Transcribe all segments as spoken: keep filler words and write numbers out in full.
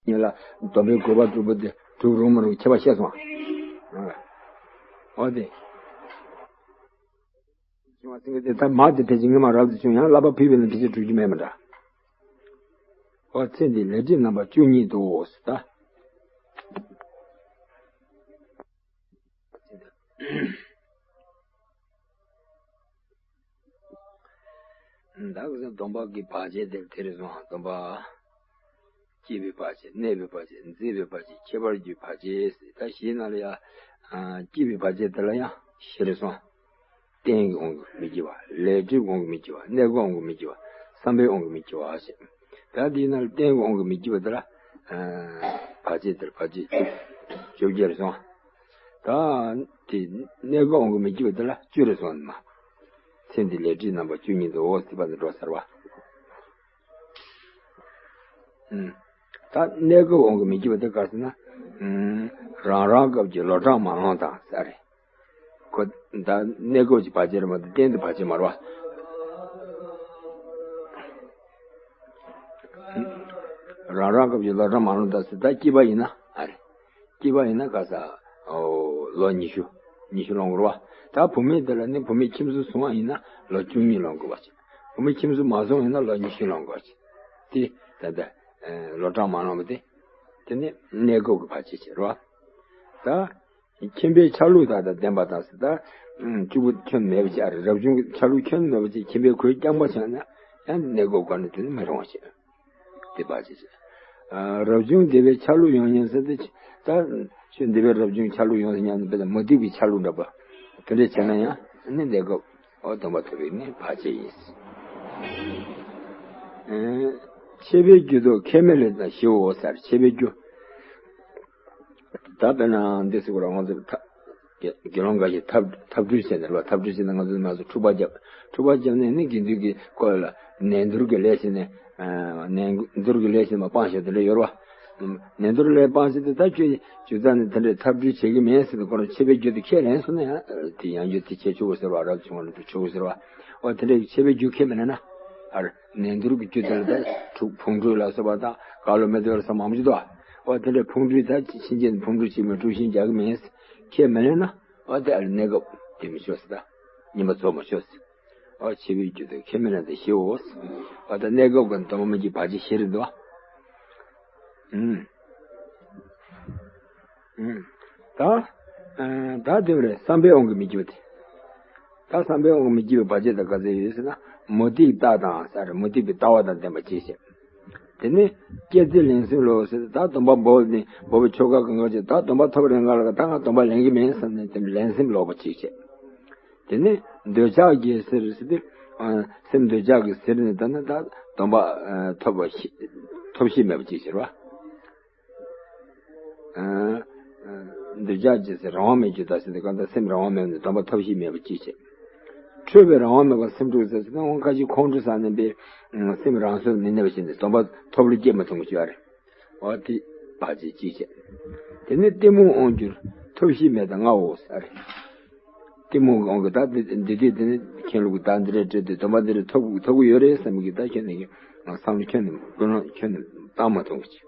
ཉིད་ལ་སྡོམ་པའི་དགོས་པ་སྒྲུབ་པ་དེ་སྒྲུབ་རུང་མི་རུང་ཁྱད་པར་བཤད་སོང་། ཨ། འོ་དེ། བྱུང་བ་ཚིག་དེ་ད་མ་དེ་ཕལ་ཆེར་སྔོན་མ་རབ་ཏུ་བྱུང་ཡང་བསླབ་པ་ཕུལ་བས་ན་ཕལ་ཆེར་གྲུབ་རྒྱུ་མེད་མ་འདྲ། འོ་ཚེ་འདིའི་ལས་སྒྲིབ་རྣམ་པ་བཅུ་གཉིས་དུ་ཟེར་ད། ད་ག་ས་སྡོམ་པ་གི་བར་ཆད་དེ་དེ་རེད་སོང་། སྡོམ་པ་སྐྱེས་པའི་བར་ཆད། གནས་པའི་བར་ཆད། འཛིན་པའི་བར་ཆད། ཁྱད་པར་གྱི་བར་ཆད་ཟེར། ད་བཞིའི་ནང་ལ་ཡང་སྐྱེས་པའི་བར་ཆད་དེ་ལ་ཡང་བཞི་རེད་སོང་། རྟེན་གྱི་དབང་གིས་མི་སྐྱེ་བ། ལས་སྒྲིབ་དབང་གིས་མི་སྐྱེ་བ། གནས་སྐབས་དབང་གིས་མི་སྐྱེ་བ། བསམ་པའི་དབང་གིས་མི་སྐྱེ་བ་ཞེས། ད་འདིའི་ནང་ལ་རྟེན་གྱི་དབང་གིས་མི་སྐྱེ་བ་དེ་ལ་བར་ཆད་དེར་བར་ཆད་བཅོ་བརྒྱད་རེད་སོང་། ད་དེ་གནས་སྐབས་དབང་གིས་མི་སྐྱེ་བ་དེ་ལ་བཅུ་རེད་སོང་ནི་མ། ཚེ་འདི་ལས་སྒྲིབ་རྣམ་པ་བཅུ་གཉིས་དུ་འོ་སྲིད་པ་དུ་འགྲོ་ཟེར་བ། ཨུམ། ད་གནས་སྐབས་དབང་གིས་མི་སྐྱེ་བ་དེ་ག་ཟེར་ན། ཨུམ། རང་རང་སྐབས་ཀྱི་ལོ་གྲངས་མ་ལོངས་དང་ཟེར་རེད། ཁོ་ད་གནས་སྐབས་ཀྱི་བར་ཆད་རེད་མ་གཏོགས་གཏན་དུ་བར་ཆད་མ་རེད་བ། རང་རང་སྐབས་ཀྱི་ལོ་གྲངས་མ་ལོངས་དང་ཟེར། ད་སྐྱེས་པ་ཡིན་ན་ཨ་རེ། སྐྱེས་པ་ཡིན་ན་ག་ས། ཨོ། ལོ་ཉི་ཤུ། ཉི་ཤུ་ལོངས་དགོས་རེད་བ། ད་བུད་མེད་དེ་ལ་ནི་བུད་མེད་ཁྱིམ་སོང་བ་ཡིན་ན་ལོ་བཅུ་གཉིས་ལོངས་དགོས་པ་བྱེད། བུད་མེད་ཁྱིམ་སོང་མ་སོང་ཡིན་ན་ལོ་ཉི་ཤུ་ལོངས་དགོས་པ་བྱེད། དེ་ད་ལྟ་ལོ་གྲངས་མ་ལོངས་པ་དེ། དེ་ནི་གནས་སྐབས་ཀྱི་བར་ཆད་བྱེད་རེད་བ། ད། ཁྱིམ་པའི་ཆ་ལུགས་དག་དང་ལྡན་པ་དང་ཟེར། ད་གཅིག་པུ་ཁྱོན་མེད་པ་ཅིག་ཨ་རེ། རབ་བྱུང་གི་ཆ་ལུགས་ཁྱོན་མེད་པ་ཅིག་ཁྱིམ་པའི་གོས་རྐྱང་པ་བྱས་ན་ཡང་གནས་སྐབས་སྒོ་ནས་དེ་ནི་མི་རུང་བ་ཞིག་དེ་བར་ཆད་ཅིག་ཨ། རབ་བྱུང་སྡེ་པའི་ཆ་ལུགས་ཡོང་ཉན་ཟེར་ཏེ། ད་ཁྱོད་སྡེ་པའི་རབ་བྱུང་ཆ་ལུགས་ཡོང་ཟེར་ཉན་ནས་དཔེ་ལ་མུ་སྟེགས་པའི་ཆ་ལུགས་འདྲ་པོ་དེ་འདྲ་བྱས་ན་ཡང་ནི་གནས་སྐབས་འོ་སྡོམ་པ་ཐོབ་པའི་ནི་བར་ཆད་ཡིན། ཨ། ཆད་པའི་རྒྱུ་དང་ཁས་མི་ལེན་དང་ཞེའོ་ཟེར། ཆད་པའི་རྒྱུ། ད་དཔེར་ན་འདི་ཟེར་དགོས་རེད། ང་ཚོ་ཐབས་དགེ་སློང་འགའ་ཞིག་ཐབས་ཐབས་སྦྲུལ་བྱས་ནས་རེད་བ། ཐབས་སྦྲུལ་བྱས་ནས་ང་ཚོ་ང་ཚོ་འཁྲུག་པ་བརྒྱབ། འཁྲུག་པ་བརྒྱབ་ནས་ནི་དགེ་འདུན་གྱི་སྐོར་ལ་ནན་ཏུར་གྱི་ལས་བྱས་ནས། ནན་ཏུར་གྱི་ལས་བྱས་ནས་མར་སྤང་བྱས་དེ་འདྲ་ཡོད་རེད་བ། ནན་ཏུར་ལས་སྤང་བྱས་ཏེ་ད་ཁྱོད་ཇི་ལྟར་ནས་དེ་འདྲའི་ཐབས་སྦྲུལ་བྱེད་ཀྱི་མེད་ཟེར་ནས་ཁོ་རང་ཆད་པའི་རྒྱུ་དེ་ཁས་ལེན་སོང་ན་ཡང་དེ་ཡང་རྒྱུ་དེ་ཁྱད་ཆོག་གི་ཟེར་བ། རབ་བྱུང་བ་ལ་དེ་ཆོག་གི་ཟེར་བ། འོ་དེ་འདྲའི་ཆད་པའི་རྒྱུ་ཁས་མི་ལེན་ན། ཨ་རེ། ནན་ཏུར་གྱི་རྒྱུ་དེ་ལ་ད་འཁྲུག་ཕུང་འཁྲུག་ལ་སོགས་པ་དང་ག་ལོ་མེ་དོ་ལ་སོགས་མང་པོ་ཞིག་འདུག་ཨ། འོ་དེ་འདྲའི་ཕུང་འཁྲུག་ད་ཕྱིན་ཆད་ཕུང་འཁྲུག་བྱེད་མི་འཁྲུག་ཤིང་རྒྱག་གི་མིན། ཁས་མི་ལེན་ན། འོ་དེ་ཨ་རེ་གནས་སྐབས་དེ་མི་ཆོག་ཟེར། ད་ཉིན་པ་རྫོགས་མ་ཆོག་ཟེར། འོ་ཆད་པའི་རྒྱུ་དེ་ཁས་མི་ལེན་ཏེ་ཞེའོ་ཟེར། འོ་ད་གནས་སྐབས་ཀྱི་སྡོམ་པ་མི་སྐྱེ་བར་ཆད་བཞི་རེད་འདུག་ཨ། ཨུམ། ཨུམ། ད། ཨ། ད་དེ་རེད། བསམ་པའི་དབང་གིས་མི་སྐྱེ་བ་དེ། ད་བསམ་པའི་དབང་གིས་མི་སྐྱེ་བའི་བར་ཆད་དེ་ག་ཚོད་ཡོད་ཟེར་ན། མུ་སྟེགས་ལྟ་དང་ཟེར། མུ་སྟེགས་པའི་ལྟ་བ་དང་ལྡན་པ་ཅིག་བྱེད། དེ་ནས་སྐྱེ་ཚེ་ལེན་སེམས་ལོག་ཟེར། ད་སྡོམ་པ་འབོག་ནས་འབོག་པའི་ཆོ་ག་གང་ག་བྱེད། ད་སྡོམ་པ་ཐོབ་རན་ག་ལ་ད་ང་སྡོམ་པ་ལེན་གྱི་མིན་བསམ་ནས་དེ་ལེན་སེམས་ལོག་པ་ཅིག་བྱེད། དེ་ནས་འདོད་ཆགས་སྐྱེ་ཟེར་ཟེར་ཏེ། ཨ། སེམས་འདོད་ཆགས་ཀྱིས་གཟིར་ནས་ད་ནི་ད་སྡོམ་པ་ཨ་ཐོབ་པ་ཤེས་ཐོབ་ཤེས་མེད་པ་ཅིག་བྱེད་རོ། ཨ། འདོད་ཆགས་སྐྱེ་ཟེར་རང་དབང་མེད་རྒྱུ་ད་ཟེར་ཏེ་གང་ལྟར་སེམས་རང་དབང་མེད་ནས་སྡོམ་པ་ཐོབ་ཤེས་མེད་པ་ཅིག་བྱེད། འཕྲོད་པའི་རང་དབང་མེད་པར་སེམས་འཁྲུགས་ཟེར་ཟེར་ན་འོང་ཁ་ཅིག་ཁོང་ཁྲོ་ཟ་ནས་པའི་སེམས་རང་སོར་མི་གནས་པ་བྱས་ནས་སྡོམ་པ་ཐོབ་ལ་སྐྱེས་མ་ཐོང་གི་ཅིག་ཨ་རེད། འོ་དེ་བར་ཆད་ཅིག་བྱེད། དེ་ནས་གཏི་མུག་དབང་གྱུར་ཐོབ་ཤེས་མེད་དང་ལྔའོ་ཟེར་ཨ་རེད། གཏི་མུག་གི་དབང་གིས་ད་འདི་འདི་དུས་དེ་ནི་ཁྱེད་ལུག་ད་འདི་རེད་སྤྲད་དུས་སྡོམ་པ་འདི་རེད་ཐོབ་ཐོབ་གི་ཡོད་རེད་བསམ་གི་ད་ཁྱོད་ནི་བསམ་བློ་ཁྱོད་ནི་ཀུན་སློང་ཁྱོད་ནི་བཏང་མ་ཐུབ་གི་ཅིག་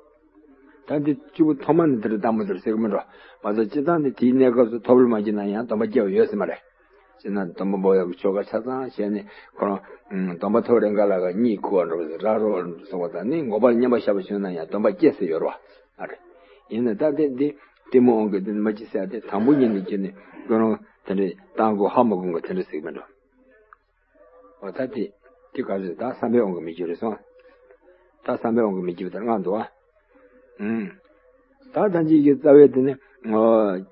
ད་འདི་གཅིག་པུ་ཐོག་མ་ནས་འདི་རེད་བཏང་མ་ཐུབ་ཟེར་གི་མི་འགྲོ། མ་གཏོགས་སྤྱིར་བཏང་ནི་དེའི་གནས་སྐབས་སུ་ཐོབ་ལ་མ་སྐྱེས་ན་ཡང་སྡོམ་པ་སྐྱེ་བ་ཡོད་ས་མ་རེད། སྤྱིར་ན་སྡོམ་པ་འབོག་ཡག་གི་ཆོ་ག་ཆ་ཚང་བྱས་ནས་ཁོ་རང་སྡོམ་པ་ཐོབ་རན་ག་ལ་ག་གཉིད་ཁུག་པ་འགྲོ་བ་ར་རོ་སོགས་པ་དང་ནི་ངོ་པར་མཉམ་པ་བཞག་པ་བྱུང་ན་ཡང་སྡོམ་པ་སྐྱེ་ས་ཡོད་རེད་བ། ཨ་རེད། ཡིན་ན་ད་དེ་འདི་གཏི་མུག་དབང་གིས་འདི་མ་ཅི་ཟེར་ཏེ་དང་པོ་ཉིད་ནས་ཁྱོད་ནི་ཀུན་སློང་དེ་འདྲའི་བཏང་དགོས་ཧ་མ་གོ་གི་དེ་འདྲ་ཟེར་གི་མི་འགྲོ། འོ་ད་དེ་དེ་ག་རེ་ད་བསམ་པའི་དབང་གིས་མི་སྐྱེ་རེད་སོང་། ད་བསམ་པའི་དབང་གིས་མི་སྐྱེ་བ་དེ་ལྔ་འདུག་ཨ། ཨུམ། ད་ད་ཅིག་གི་རྩ་བའི་དེ་ནི་ངོ་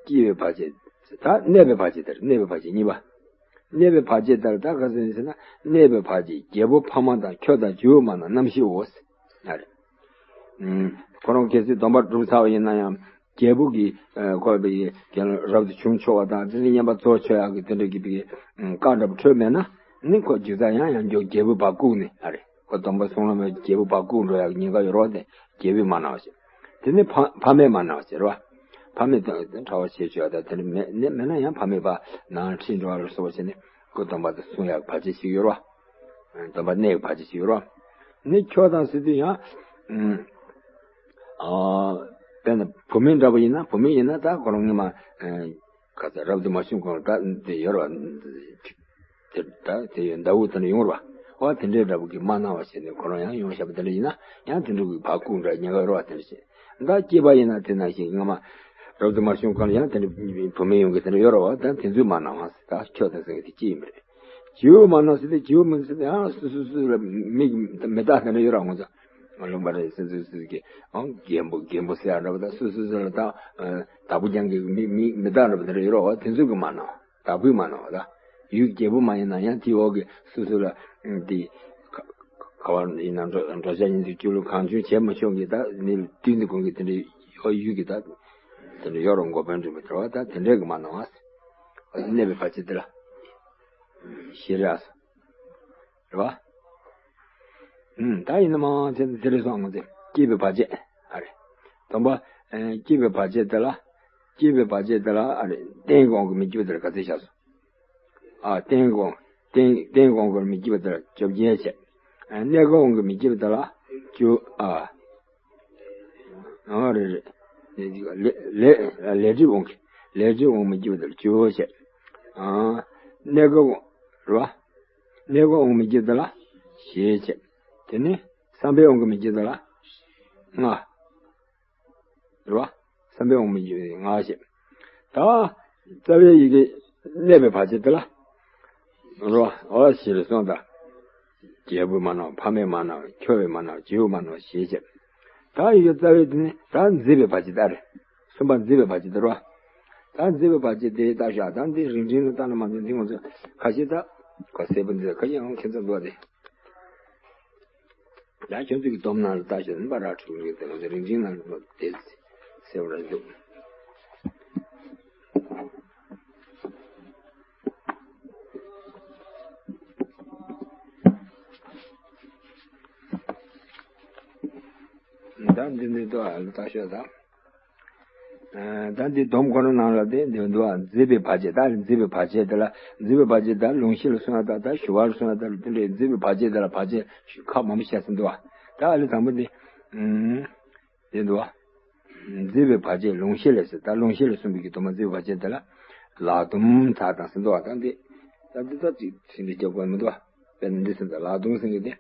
སྐྱེ་བའི་བར་ཆད། ད་གནས་པའི་བར་ཆད་དེར་གནས་པའི་བར་ཆད་གཉིས་པ། གནས་པའི་བར་ཆད་དེར་ད་ག་ཚོད་ཡིན་ཟེར་ན་གནས་པའི་བར་ཆད་རྒྱལ་པོ་ཕ་མ་དང་ཁྱོད་དང་རྗེ་བོ་མ་ན་རྣམ་ཤེས་འོ། ཡ་རེད། ཨུམ། ཁོ་རང་གལ་སྲིད་སྡོམ་པ་སྒྲུབ་ཚར་བ་ཡིན་ན་ཡང་རྒྱལ་པོ་གི་ཁོ་པའི་རྒྱལ་རབ་ཏུ་བྱུང་ཆོག་པ་དང་དེ་ནི་བསྙེན་པ་རྫོགས་ཆོག་ཡག་གི་དེ་འདྲ་གི་པའི་བཀའ་འདྲ་པོ་འཕྲོད་མེད་ན་ནི་ཁོ་རྒྱུ་མཚན་ཡང་ཡང་འགྱོ་རྒྱལ་པོའི་བ་བཀུག་ནས་ཨ་རེད། ཁོ་སྡོམ་པ་སྲུང་ལམ་རྒྱལ་པོའི་བ་བཀུག་འགྲོ་ཡག་གི་ཉེན་ཁ་ཡོད་རོགས་དེ་རྒྱལ་པོའི་མ་གནང་བ་ཞིག་དེ་ནི་ཕ་ཕ་མས་མ་གནང་བ་ཞིག་རེད་བ། ཕ་མས་ད་གྲྭ་བ་བྱེད་ཆོག་ཡག་ད་དེ་འདྲ་མེད་ནི་མེད་ན་ཡང་ཕ་མས་ཕ་ནང་ཁྲིད་འགྲོ་བ་ལ་སོགས་པ་བྱས་ནས་ཁོ་སྡོམ་པ་དེ་སྲུང་ཡག་བར་ཆད་ཞིག་ཡོད་རོགས། སྡོམ་པ་གནས་ཡག་བར་ཆད་ཞིག་ཡོད་རོགས། ནི་ཁྱོད་དང་ཟེར་དུས་ཡང་། ཨུམ། ཨ་དཔེར་ན་བུད་མེད་འདྲ་པོ་ཡིན་ན། བུད་མེད་ཡིན་ན་ད་ཁོ་རང་སྔོན་མ་ཨ་ག་ཚོད་རབ་ཏུ་མ་བྱུང་གོང་ལ་ད་དེ་ཡོད་རེད་བ། དེ་ད་དེ་ཡོད་ཟླ་འོད་དེ་འདྲ་ཡོང་རེད་བ། འོ་དེ་འདྲའི་འདྲ་པོ་གི་མ་སྣང་བ་བྱས་ནས་ཁོ་རང་ཡང་ཡོང་བཞག་པ་དེ་འདྲ་ཡིན་ན། ཡང་དེ་འདྲ་གི་ཕར་བཀུག་འདྲ་ཉེན་ཁ་ཡོད་རེད་བ། དེ་འདྲ་བྱས། ད་སྐྱེས་པ་ཡིན་ན་དེ་ནང་བཞིན་སྔ་མ་རབ་ཏུ་མ་བྱུང་གོང་ལ་ཡང་དེ་འདྲ་བུད་མེད་ཡོང་གི་དེ་འདྲ་ཡོད་རེད་བ། ད་དེ་ཚོའི་མ་སྣང་བ་ཟེར། ད་ཁྱོད་དང་ཟེར་གི་དེ་སྐྱེས་ཡིན་པ་རེད། བྱིའུ་མ་སྣང་ཟེར་ཏེ། བྱིའུ་མིན་ཟེར་ཏེ་ཡང་སུ་སུ་སུ་ལ་མིག་མི་རྟག་དེ་འདྲ་ཡོད་རེད། ང་ཚོ་ལུང་པ་རེད་ཟེར་ཚུལ་ཚུལ་གྱི་ཨང་རྒན་པོ་རྒན་པོ་ཟེར་ཡ་འདྲ་པོ། ད་སུ་སུ་སུ་ལ་ད་ཨ་བདག་པོ་རྐྱང་གི་མིག་མིག་མི་རྟག་འདྲ་པོ་དེ་འདྲ་ཡོད་རེད་བ། དེ་ཚོ་གི་མ་སྣང་། བདག་པོའི་མ་སྣང་བ། ད་ཡུལ་རྒྱལ་པོ་མ་ཡིན་ན་ཡང་དེའི་འོག་གི་སུ་སུ་ལ་ཨང་དེ་ག་ག་བ་ཡིན་ན་འགྲོ་འགྲོ་བྱ་ཡིན་དུས་སྐྱོ་ལུ་གང་བྱུང་བྱས་མ་ཆོག་གི། ད་ནི་དུས་འདི་གོང་གི་དེ་འདྲ་ཡོད་ཡུལ་གི་ད་དེ་འདྲ་ཡོད་རེད། འགོ་དཔོན་འདྲ་པོ་དེ་བ། ད་དེ་འདྲའི་གི་མ་སྣང་བ། གནས་པའི་བར་ཆད་དེ་ལ་ཞེས་རེད་ཨ། རེད་བ། ཨུམ། ད་ཡིན་ན་མ་དེ་དེ་རེད་སོང་ངོ་། དེ་སྐྱེས་པའི་བར་ཆད་ཨ་རེད། དང་པོ་ཨ་སྐྱེས་པའི་བར་ཆད་དེ་ལ། སྐྱེས་པའི་བར་ཆད་དེ་ལ་ཨ་རེད། རྟེན་གྱི་དབང་གིས་མི་སྐྱེ་བ་དེ་ལ་ག་ཚོད་བཞག་སོང་། ཨ་རྟེན་གྱི་དབང་། རྟེན་རྟེན་གྱི་དབང་གིས་མི་སྐྱེ་བ་དེ་ལ་བཅོ་བརྒྱད་བྱས། ཨ་གནས་སྐབས་དབང་གིས་མི་སྐྱེ་བ་དེ་ལ་བཅུ། ཨ། ཨ་རེད་རེད། ལས་ལས་ལས་སྒྲིབ་དབང་གིས། ལས་སྒྲིབ་དབང་མི་སྐྱེ་བ་དེ་ལ་བཅུ་བྱས། ཨ་གནས་སྐབས་དབང་རེད་བ། གནས་སྐབས་དབང་མི་སྐྱེ་བ་དེ་ལ་བཞི་བྱས། དེ་ནས་བསམ་པའི་དབང་གིས་མི་སྐྱེ་བ་དེ་ལ་ལྔ། རེད་བ། བསམ་པའི་དབང་མི་སྐྱེ་བ་དེ་ལྔ་བྱས། ད་རྩ་བའི་ཡི་གེ་གནས་པའི་བར་ཆད་དེ་ལ། རེད་བ། འོ་ཞེས་གསུངས་དང་། རྒྱལ་པོའི་མ་སྣང་། ཕ་མའི་མ་སྣང་། ཁྱོ་བའི་མ་སྣང་། བྱིའུའི་མ་སྣང་ཞེས་བྱས། ད་ཡི་གེ་རྩ་བའི་དེ་ནི་ད་མཛེས་པའི་བར་ཆད་ད་རེད། གསུམ་པ་མཛེས་པའི་བར་ཆད་དེ་རེད་བ། ད་མཛེས་པའི་བར་ཆད་དེ་ལྟ་ཤག་ད་འདི་རིང་འབྲིང་ལ་བལྟས་ན་མ་འདི་འདི་ང་ཚོ་ཁ་ཤས་ད་ག་གསལ་པོ་འདི་ཁ་ཤས་ཡང་ཁྱད་མཚར་འདུག་སྟེ། ཡང་ཁྱོད་ཚོ་གི་སྡོམ་ནང་ལ་ལྟ་ཤག་འདི་པར་ར་འཁྲུག་རེད་དེ། ང་ཚོ་རིང་འབྲིང་ནང་ལ་དེ་གསལ་པོ་ར་འདུག་ད་འདི་འདི་ལྟ་ཤག་ད། ཨ་ད་འདི་སྡོམ་ཁོ་རང་ནང་ལ་དེ་འདི་འདུག་ཨ། མཛེས་པའི་བར་ཆད། ད་མཛེས་པའི་བར་ཆད་དེ་ལ། མཛེས་པའི་བར་ཆད་ད་ལུང་གཞི་ལ་སོང་ཡ། ད་ད་ཞི་བ་ལ་སོང་ཡ། ད་དེ་འདྲའི་མཛེས་པའི་བར་ཆད་དེ་ལ་བར་ཆད་ཁག་མང་པོ་བཤད་ཟིན་འདུག་ཨ། ད་ཨ་ལི་དང་པོ་འདི་ཨུམ་དེ་འདུག་ཨ། མཛེས་པའི་བར་ཆད་ལུང་གཞི་ལས་ཟེར། ད་ལུང་གཞི་ལ་གསུངས་པའི་གི་སྡོམ་པ་མཛེས་པའི་བར་ཆད་དེ་ལ་ལག་རྡུམ་དག་དང་ཟིན་འདུག་ཨ། ད་འདི་ད་འདི་ད་ཅིག་ཚིག་འདི་རྒྱབ་དགོས་མི་འདུག་ཨ། དཔེར་ན་འདི་ཟེར་ད། ལག་རྡུམ་ཟེར་གི་དེ།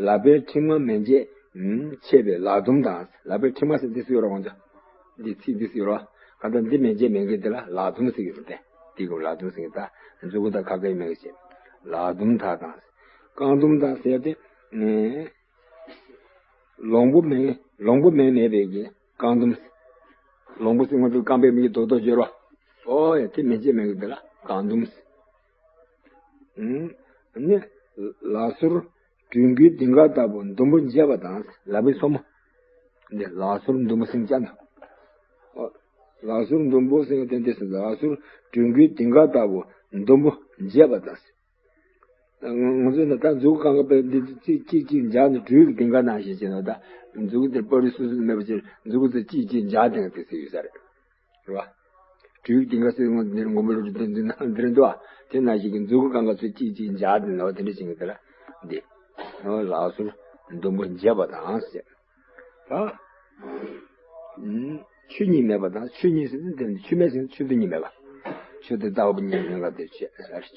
ལག་པའི་མཁྲིག་མ་མན་ཆད་ཆད་པའི་ལག་རྡུམ་དང་། ལག་པའི་མཁྲིག་མ་ཟེར་འདི་ཟེར་ཡོད་ར་འོང་ཙང་། འདི་ཚིག་འདི་ཟེར་ཡོད་ར། གང་ལྟར་འདི་མན་ཆད་མེད་མཁན་དེ་ལ་ལག་རྡུམ་ཟེར་གི་རེད་དེ། འདི་གི་ལག་རྡུམ་ཟེར་གི་ད་མཛུ་གུ་ད་ཁ་ཁའི་མེད་གི་ཟེར། ལག་རྡུམ་དག་དང་། རྐང་རྡུམ་དང་ཟེར་ཏེ། ལོང་བུ་མེད། ལོང་བུ་མེད་མེད་པའི་གི་རྐང་རྡུམ། ལོང་བུ་ཟེར་ང་ཚོ་རྐང་པའི་མིག་རྡོག་རྡོག་སྦྱོར་བ། ཨོ་ཡ་དེ་མན་ཆད་མེད་གི་དེ་ལ་རྐང་རྡུམ། ཨུམ། ནི། ལག་སོར་སྦྲུལ་མགོའི་ལྡིང་ག་ལྟ་བུ་ཟླུམ་པོ་འབྱེད་པ་དང་། ལག་པའི་སོར་མོ། འདི་ལག་སོར་ཟླུམ་པོ་ཟེར་ཅན་དང་། ལག་སོར་ཟླུམ་པོ་ཟེར་ཏེ་འདི་ཟེར། ལག་སོར་སྦྲུལ་མགོའི་ལྡིང་ག་ལྟ་བུ་ཟླུམ་པོ་འབྱེད་པ་དང་། ང་ཚོས་ནི་ད་མཛུ་གུ་རྐང་པ་འདི་གཅིག་གཅིག་གཅིག་འཇགས་ནས་སྦྲུལ་གྱི་ལྡིང་ག་ནང་བཞིན་བྱས་ན། ད་མཛུ་གུ་འདིར་པར་རིས་སོ་སོ་མེད་པ་ཕྱིར་མཛུ་གུ་ཚོ་གཅིག་གཅིག་འཇགས་བསྡད་པ་དེ་ཟེར་ཡོད་ས་རེད། རེད་བ། སྦྲུལ་གྱི་ལྡིང་ག་ཟེར་ང་འདིར་མགོན་པོ་ཀླུ་སྒྲུབ་བསྟན་འཛིན་ནང་འདིར་འདུག་བ། དེ་ནང་བཞིན་གྱི་མཛུ་གུ་རྐང་པ་ཚོ་གཅིག་གཅིག་འཇགས་བསྡད་ན་བ། དེ་འདྲ་བྱེད་མཁན་དེ་ལ་འདི། ལག་སོར་ཟླུམ་པོ་འབྱེད་པ་དང་ཟེར། ད། ཆུ་གཉིས་མེད་པ་དང་། ཆུ་གཉིས་ཟེར་ན་དེ་ནི་ཆུ་མེད་ཟེར་ན་ཆུ་དེ་གཉིས་མེད་པ། ཆུ་དེ་ལྟ་བུ་གཉིས་མེད་པ་དེ་ཆུ་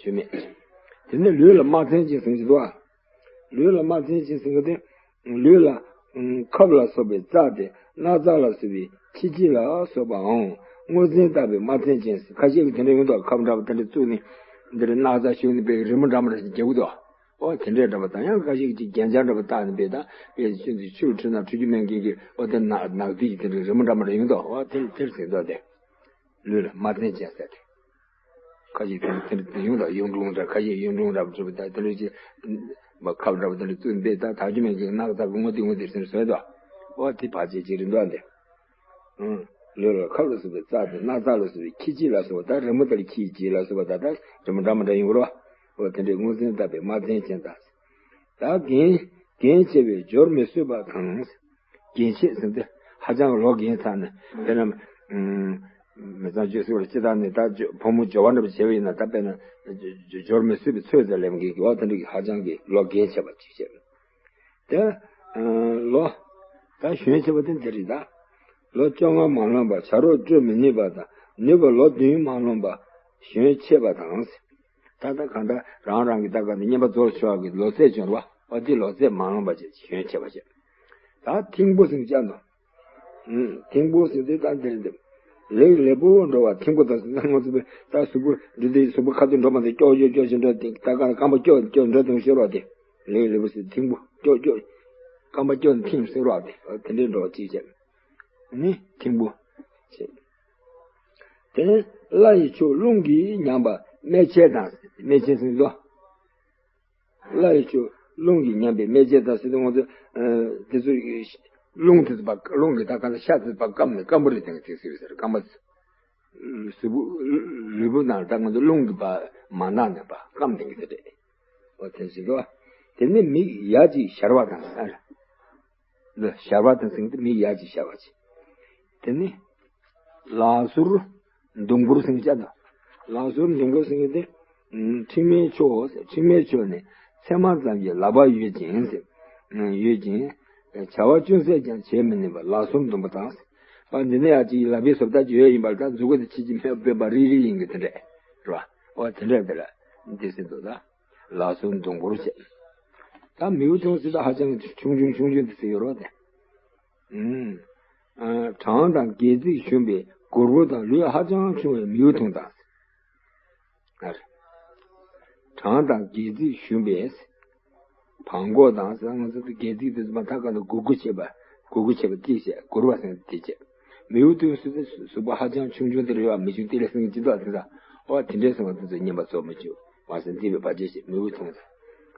ཆུ་མེད། དེ་ནི་ལུས་ལ་རྨ་ཚན་ཅན་ཟེར་གྱི་འདུག་བ། ལུས་ལ་རྨ་ཚན་ཅན་ཟེར་གྱི་དེ། ལུས་ལ་ཁབ་ལ་སོགས་པའི་རྩ་སྟེ། སྣག་ཚ་ལ་སོགས་པའི་ཁྱི་ལྕེ་ལ་སོགས་པའང་སྔོ་ཚན་ལྟ་བུའི་རྨ་ཚན་ཅན་ཟེར། ཁ་ཤས་ཀྱིས་དེ་འདྲ་ཡོང་དུས་ཁབ་འདྲ་པོ་དེ་འདྲ་བཙུགས་ནས་འདིར་སྣག་ཚ་ཤོར་ནས་དཔེ་རི་མོ་འདྲ་མོ་འདྲ་ཞིག་རྒྱག་གི་འདུག་ཨོ་དེ་འདྲའི་འདྲ་པོ་དང་། ཡང་ཁ་ཤས་ཀྱིས་རྒྱན་ཆ་འདྲ་པོ་བཏགས་ནས་དཔེ་ད་དཔེ་ཆུ་འདི་ཆུར་འཁྲུད་ན་འཁྲུད་རྒྱུ་མེད་མཁན་གྱི་ཨོ་དེ་ནག་ནག་དུས་ཀྱི་དེ་འདྲའི་རི་མོ་འདྲ་མོ་འདྲ་ཡོང་དུས། ཨོ་དེ་དེར་ཟེར་འདུག་སྟེ། ལུས་ལ་རྨ་ཚན་ཅན་ཟེར་ཏེ། ཁ་ཤས་དེ་དེ་འདྲ་ཡོང་དུས་གཡུང་དྲུང་འདྲ། ཁ་ཤས་གཡུང་དྲུང་འདྲ་པོ་བྱས་པ་ད་དེ་འདྲ་ཅིག་མ་ཁབ་འདྲ་པོ་དེ་འདྲ་བཙུགས་ནས་དཔེ་ད་དག་རྒྱུ་མེད་མཁན་གྱི་ནག་ཚ་གི་སྔོ་དེ་སྔོ་དེ་ཟེར་བཟོས་འདུག་ཨོ་དེ་བར་ཆད་ཅིག་རེད་འདུག་སྟེ། ལུས་ལ་ཁབ་ལ་སོགས་པའི་རྩ་སྟེ། སྣག་ཚ་ལ་སོགས་པའི་ཁྱི་ལྕེ་ལ་སོགས་པ། ད་རི་མོ་ལྟར་ཁྱི་ལྕེ་ལ་སོགས་པ་ད་ད་རི་མོ་འདྲ་མོ་འདྲ་ཡོང་གི་རེད་བ། འོ་དེ་འདྲའི་སྔོ་ཚན་ལྟ་བུའི་རྨ་ཚན་ཅན་དང་། ད་རྒན་རྒན་བྱས་པས་སྦྱོར་མི་བཟོད་པ་དང་། རྒན་བྱས་ཟེར་ཏེ་ཧ་ཅང་ལོ་རྒན་ཚར་ནས། དཔེར་ན་མི་ཚང་བཅོས་ཟེར་བ་ལ་སྤྱིར་བཏང་ནས་ད་བུ་མོ་སྦྱོར་བ་འདྲ་པོ་བྱས་པ་ཡིན་ན། ད་དཔེར་ན་སྦྱོར་མི་བཟོད་པའི་ཚོད་ཙམ་ལེན་མཁན་གྱི་འོ་དེ་འདྲ་གི་ཧ་ཅང་གི་ལོ་རྒན་བྱས་པ་ཅིག་བྱས། དེ་ལོ་ད་གཞོན་བྱས་པ་དེ་འདི་རེད་ད། ལོ་བཅོ་ལྔ་མ་ལོན་པ་བྱ་རོག་སྤྲོད་མི་ནུས་པ་དང་ནུས་པ་ལོ་བདུན་མ་ལོན་པ་གཞོན་ཆེ་བ་དང་། ད་ལྟ་གང་ལྟར་རང་རང་གི་ད་ག་ནས་བསྙེན་པ་རྫོགས་ཆོག་གི་ལོ་ཚད་བྱུང་བ་ཨ་དེ་ལོ་ཚད་མ་ལོན་པ་བྱས་གཞོན་ཆེ་བ་བྱས། ད་ཐིམ་པོ་ཟེར་ཅན་དང་། ཐིམ་པོ་ཟེར་དུས་ད་འདིར་འདེབས། ལེགས་ལེགས་པོ་འགྲོ་བ་ཐིམ་པོ་དང་ཟེར་ན་ང་ཚོ་པས་ད་གཟུགས་པོ་འདི་དེ་གཟུགས་པོ་ཁ་ཐུག་འགྲོ་མ་ཐུབ་སྐྱོ་སྐྱོ་སྐྱོ་ཞིག་འགྲོ་དེ་ད་ག་རྐང་པ་སྐྱོ་སྐྱོ་འགྲོ་དང་ཤོར་བ་དེ། ལེགས་ལེགས་པོ་ཟེར་ཐིམ་པོ་སྐྱོ་སྐྱོ། རྐང་པ་སྐྱོ་ཐིམ་ཟེར་བ་དེ་དེ་འདྲའི་འགྲོ་བ་གཅིག་བྱས། ནི་ཐིམ་པོ་བྱས། དེ་ནས་བླ་ཡི་མཆོག་རླུང་གིས་ཉམས་པ་སྨེ་ཆེན་དང་སྨེ་ཆེན་ཟེར་དོ། བླ་ཡི་མཆོག་རླུང་གིས་ཉམས་པའི་སྨེ་ཆེན་དང་ཟེར་དུས་ང་ཚོ་དེ་ཚོ་རླུང་དེ་ཚོ་བ་རླུང་གི་ད་ག་ས་ཤ་དེ་ཚོ་བ་སྐམ་ནས་སྐམ་པོ་རེད་དེང་དེ་ཟེར་ཟེར་སྐམ་པ་གཟུགས་པོ་ལུས་པོ་ནང་ལ་ད་ང་ཚོ་རླུང་གི་བ་མ་ནག་ནས་བ་སྐམ་དེང་དེ་རེད། འོ་དེ་ཟེར་དུས་དེ་ནས་མིག་ཡ་གཅིག་ཞར་བ་དང་ཨ་རེ། འདི་ཞར་བ་དང་ཟེར་དུས་མིག་ཡ་གཅིག་ཞར་བ་གཅིག་དེ་ནི་ལག་ཟུར་ཟླུམ་པོར་ཟེར་བྱ་དང་། ལག་ཟུར་ཟླུམ་པོར་ཟེར་དེ། ཁྲི་མའི་མཆོག་ཁྲི་མའི་མཆོག་ནི་ཚེར་མ་ཙམ་གྱི་ལག་པ་ཡོད་ཅིང་ཟེར། ཡོད་ཅིང་། བྱ་བ་ཅུང་ཟད་ཀྱང་བྱེད་མི་ནུས་པ་ལག་ཟུར་ཟླུམ་པོ་དང་། པ་འདི་ནི་ཡ་གཅིག་ལག་པའི་བཟོ་ལྟ་ཅིག་ཡོད་ཡིན་པར་ཐལ། མཛུབ་གུ་དེ་ཕྱི་ཅི་མེད་པའི་པ་རིལ་རིལ་ཡིན་གྱི་དེ་འདྲས་རེད་བ། འོ་དེ་འདྲས་དེ་ལ་འདི་ཟེར་འདུག་ད། ལག་ཟུར་ཟླུམ་པོར་བྱས། ད་མིའུ་ཐུང་ཟེར་ད་ཧ་ཅང་ཆུང་ཆུང་ཆུང་ཆུང་དེ་ཟེར་ཡོད་རོགས་དེ། གྲངས་དང་སྒལ་ཚིགས་ཞུམ་པའི་གུར་གུར་དང་ལུས་ཧ་ཅང་ཆུང་བའི་མིའུ་ཐུང་དང་། གྲངས་དང་སྒལ་ཚིགས་ཞུམ་པའི་བྲང་གོག་དང་ཟེར་ང་ཚོ་སྒལ་ཚིགས་དེ་ཚོ་མ་ཐག་ག་ལ་གུག་གུག་བྱེད་པ་གུག་གུག་བྱེད་པ་ཏིག་བྱས་གུར་བ་ཟེར་ཏིག་བྱས། མིའུ་ཐུང་ཟེར་ཏེ་གཟུགས་པོ་ཧ་ཅང་ཆུང་ཆུང་དེ་རེད་བ། མི་ཆུང་ཏི་ལེ་ཟེར་གྱི་ད་དེ་ད་ཨོ་དེ་འདྲས་སོང་བ་དེ་ཚོ་བསྙེན་པ་རྫོགས་མི་བཅུག་མ་ཟེར་མཛེས་པའི་བར་ཆད་ཞེས་མིའུ་ཐུང་ཟེར།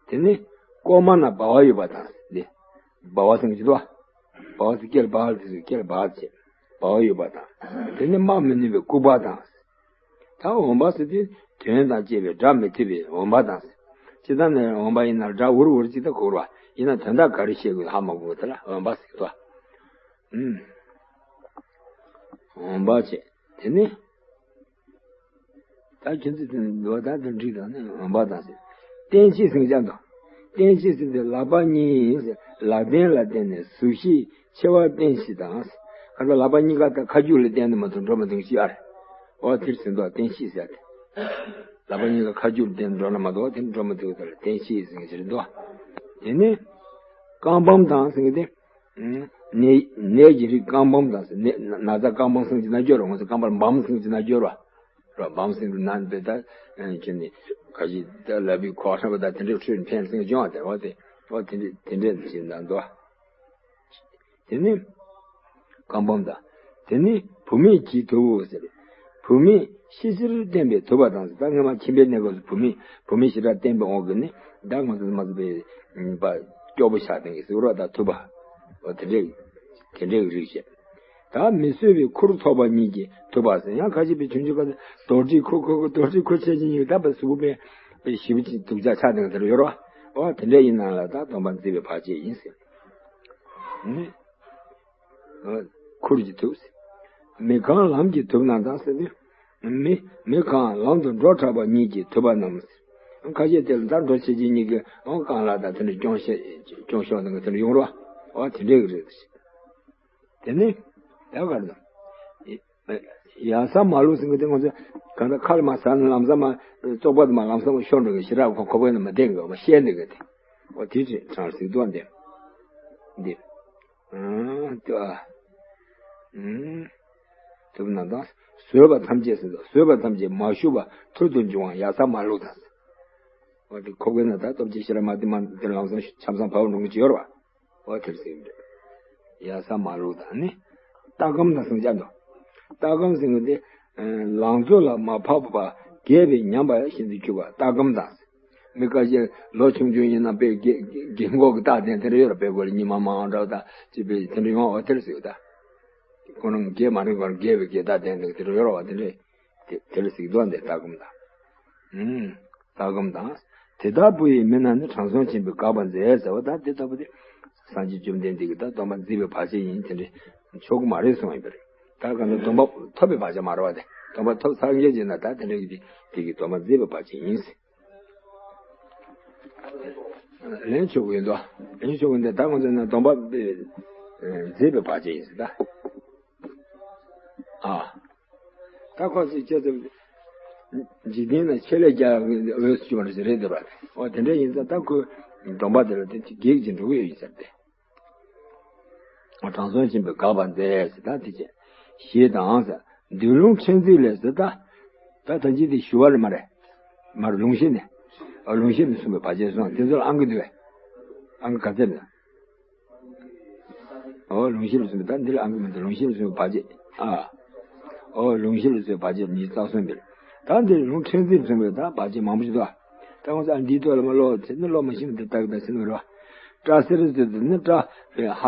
དེ་ནི་ལྐོག་མ་ན་སྦ་བ་ཡོད་པ་དང་ནི། སྦ་བ་ཟེར་གྱི་ད་སྦ་བ་ཟེར་སྐེ་ལ་སྦ་བ་དེ་ཚོ་སྐེ་ལ་སྦ་བ་བྱས་སྦ་བ་ཡོད་པ་དང་། དེ་ནི་སྨྲ་མི་ནུས་པའི་ལྐུགས་པ་དང་། ད་འོན་པ་ཟེར་དུས་དོན་དང་བཅས་པའི་སྒྲ་མི་ཐོས་པའི་འོན་པ་དང་། ཅི་ལྟར་ན་འོན་པ་ཡིན་ན་སྒྲ་འུར་འུར་ཅིག་ད་གོ་ར་ཡིན་ན་དོན་དག་ག་རེ་བཤད་དགོས་ཧ་མ་གོ་དེ་ལ་འོན་པ་ཟེར་གྱི་ད། ཨུམ། འོན་པ་བྱས་དེ་ནི། ད་ཁྱོད་ཚོས་དེ་ལོ་ད་དེ་འགྲིག་དང་ནི་འོན་པ་དང་ཟེར། བརྟན་བཤིག་ཟེར་ཀྱང་དང་། བརྟན་བཤིག་ཟེར་དེ་ལག་པ་གཉིས་ཟེར་ལག་རྟེན་ལ་བརྟེན་ནས་གཟུགས་ཤིག་ཆེ་བ་བརྟན་བཤིག་དང་། ཁ་ད་ལག་པ་གཉིས་ཀ་ད་ཁ་རྒྱུག་ལ་བརྟེན་ནས་མ་གཏོགས་འགྲོ་མི་ཐུབ་ཤི་ཨ་རེ། འོ་དེར་ཟེར་འདུག་བརྟན་བཤིག་ཟེར་ཏེ། ལག་པ་གཉིས་ཀ་ཁ་རྒྱུག་ལ་བརྟེན་ནས་འགྲོ་ན་མ་གཏོགས་དེ་འགྲོ་མི་ཐུབ་ད་ལ་བརྟན་བཤིག་ཟེར་གྱི་རེད་འདུག་དེ་ནི། རྐང་བམ་དང་ཟེར་གྱི་དེ། ནད་ནད་ཀྱི་རིགས་རྐང་བམ་དང་ཟེར་ནད་ན་ཚ་རྐང་བམ་ཟེར་གྱི་ན་སྦྱོར་རོ་ང་ཚོ་རྐང་པར་བམ་ཟེར་གྱི་ན་སྦྱོར་བ། རོ་བམ་ཟེར་གྱི་ན་དཔེ་ད་ཁྱེད་ནི་ག་ཞིག་ད་ལ་བི་ཁོ་ཧྲ་བ་ད་དེ་འདྲའི་འཕྲོད་འཕེན་ཟེར་གྱི་འབྱུང་བ་དེ་རོ་དེ་རོ་དེ་འདྲའི་དེ་འདྲའི་ཟེར་གྱི་ན་འདུག་དེ་ནི་རྐང་བམ་དང་། དེ་ནི་བུད་མེད་ཀྱི་ཐུ་བོ་ཟེར། བུད་མེད་ཤི་ཕྱིར་བསྟན་པའི་ཐུབ་པ་དང་ཟེར། ད་སྔ་མ་ཁྱིམ་པའི་གནས་སྐབས་སུ་བུད་མེད་བུད་མེད་ཞེ་དྲག་བསྟན་པའི་དབང་གིས་ནི་ད་ང་ཚོ་མ་ཚོ་པའི་པ་སྐྱོ་པོ་ཆགས་བསྟན་གྱི་ཟེར་རོ་ད་ཐུབ་པ། འོ་དེ་འདྲའི་དེ་འདྲའི་རིགས་བཤད། ད་མི་གསོད་པའི་ཁུར་ཐོགས་པ་ཉིད་ཀྱི་ཐུབ་པ་ཟེར། ཡང་ཁ་ཅིག་པའི་ཆུང་ཆུང་ཁ་རྡོ་དྲིལ་ཁུར་ཁུར་ཁུར་རྡོ་དྲིལ་ཁུར་ཆེ་ཆེ་ཉིད་ད་པའི་གཟུགས་པོ་པའི་ཞི་བ་ཅིག་སྡུག་ཅག་ཆགས་བསྟན་གྱི་ཟེར་ཡོད་རོ། འོ་དེ་འདྲའི་ཡིན་ན་ལ་ད་སྡོམ་པ་མཛེས་པའི་བར་ཆད་ཡིན་ཟེར། ནི། ཁུར་གྱིས་ཐུབ་ཟེར། མི་གང་ལམ་གྱིས་ཐུབ་ན་དང་ཟེར་ཏེ། མི་མི་གང་ལམ་དུ་འགྲོ་དྲགས་པ་ཉིད་ཀྱིས་ཐུབ་པ་རྣམས་ཟེར། ཁ་ཤས་དེ་ལ་ད་འགྲོ་བྱེད་ཀྱི་ཉིད་ཀྱིས་འོ་རྐང་ལག་དང་དེ་འདྲ་སྐྱོན་ཤོར་སྐྱོན་ཤོར་ནང་གི་དེ་འདྲ་ཡོང་རོགས། འོ་དེ་འདྲའི་གི་རེད་ཟེར། དེ་ནི་ད་ག་རེ་དང་། ཡ་ས་མ་ལུག་ཟེར་གི་དེ་ང་ཚོ་གང་ལྟར་ཁ་ལ་མ་ཟ་ན་ལམ་སང་མ་བཙོག་པ་དེ་མ་ལམ་སང་མ་ཤོར་འགྲོ་གི་ཞེ་དྲག་ཁོ་ཁོ་པའི་ནང་མ་བསྡད་གི་མ་ཤེས་འདི་གི་དེ། འོ་དེ་ཅི་གྲངས་ཟིག་ཏུ་འདེབས། འདེབས། ཨང་ཏུ་ཨ། ཨང་། ཐུབ་ན་དང་། བཟོད་པ་ཐམས་ཅད་ཟེར་དང་བཟོད་པ་ཐམས་ཅད་མ་ཞུགས་པ་ཐུར་དུ་འབྱུང་བ་ཡ་ས་མ་ལུག་དང་། འོ་དེ་ཁོ་གི་ན་ད་སྟོབས་ཆེ་ཤེས་ར་མ་དེ་མ་དེ་ལམ་སང་ཆབ་སང་ཕ་བ་འགྲོ་གི་ཅི་ཡོད་ར་བ། འོ་དེར་ཟེར་གི་འདུག་ཡ་ས་མ་ལུག་དང་ནི། ལྟ་སྒོམ་དང་ཟེར་ཅག་འདུག་ལྟ་སྒོམ་ཟེར་གི་དེ། ལང་ཚོ་ལ་མ་བབས་པ་རྒས་པའི་ཉམས་པ་ཞིག་ཏུ་གྱུར་པ་ལྟ་སྒོམ་དང་། མི་ཁ་ཤས་ལོ་ཆུང་ཆུང་ཡིན་ན་དཔེ་རྒས་རྒས་འཁོགས་ཀྱི་རྟགས་དེ་དེ་འདྲ་ཡོད་ར། དཔེ་གོ་ལ་ཉི་མ་མང་འདྲ་བ་དང་ཅི་དཔེ་དེ་འདྲ་ཡོང་བ་དེར་ཟེར་གི་ད། ཁོ་རང་རྒས་མ་རིང་བར་རྒས་པའི་རྒས་རྟགས་དེ་འདྲ་དེ་འདྲ་ཡོད་ར་བ་དེ་འདྲ། དེ་དེ་ལ་གཟིགས་རྟོག་འདི་ལྟ་སྒོམ་དང་། ཨུམ། ལྟ་སྒོམ་དང་། དེ་ལྟ་བུ་ཡི་མི་རྣམས་ནི་དྲང་སྲོང་ཆེན་པོས་དགག་པར་མཛད་ཟེར་བ་ད་དེ་ལྟ་བུ་དེ། སངས་རྒྱས་བཅོམ་ལྡན་འདས་ཀྱིས་ད་སྡོམ་པ་མཛེས་པའི་བར་ཆད་ཡིན་དེ་འདྲའི་ཆོག་གི་མ་རེད་གསུངས་ཡིན་པ་རེད། ད་ག་ནི་སྡོམ་པ་ཐོབ་པའི་བར་ཆད་མ་རེད་བ་དེ། སྡོམ་པ་ཐོབ་སངས་རྒྱས་ཀྱིས་ན་ད་དེ་འདྲའི་གི་དེ་གི་སྡོམ་པ་མཛེས་པའི་བར་ཆད་ཡིན་ཟེར། ལན་ཆོག་གི་ཡིན་དོ། ལན་ཆོག་གི་ཡིན་ད་ད་ང་ཚོ་ན་སྡོམ་པ་མཛེས་པའི་བར་ཆད་ཡིན་ཟེར་ད། ཨ། ད་ཁོ་ཚོས་ཁྱེད་ཚོ་འཇིག་རྟེན་ན་ཆེད་ལས་རྒྱག་འོས་སུ་བྱུང་བ་རེད་ཟེར་རེད་འདུག་ར། འོ་དེ་འདྲ་ཡིན་ཙང་ད་ཁོས་སྡོམ་པ་དེ་ལ་དེ་གེགས་ཀྱི་འགྲོ་གི་ཡོད་ཡིན་ཟེར་ཏེ། དྲང་སྲོང་ཆེན་པོས་དགག་པ་མཛད་ཟེར། ད་དེ་བྱས་ཞེས་དང་ཟེར། མདུན་ལུང་ཕྲན་ཚེགས་ལས་ཟེར། ད་ད་ད་ཅི་དེ་ཞུ་བ་རེད་མ་རེད། མ་རེད། ལུང་གཞི་ནས། ཨ། ལུང་གཞི་ནས་གསུངས་པའི་བར་ཆད་སོང་། དེ་ཚོ་ལ་ཨང་ཀི་འདུག་བས། ཨང་ཀི་ག་ཚད་ན། ཨོ་ལུང་གཞི་ལ་གསུངས་པའི། ད་འདི་ལ་ཨང་ཀི་མི་འདུག་ལུང་གཞི་ལ་གསུངས་པའི་བར་ཆད། ཨ། ཨོ་ལུང་གཞི་ལ་གསུངས་པའི་བར་ཆད་ཉི་ཤུ་རྩ་གསུམ་པའི། ད་འདི་ལུང་ཕྲན་ཚེགས་ལ་གསུངས་པའི་ད་བར་ཆད་མང་པོ་ཞིག་འདུག་ད་ང་ཚོ་ཨ་འདིའི་ཐོག་ལ་མ་ཀློག་ཚེ་ནི་ཀློག་མ་ཤེས་ན་འདི་ལྟ་གི་ད་ཟེར་ནི་རེད་བ། སྐྲ་སེར་ཟེར་དུས་ནི་སྐྲ་ཧ་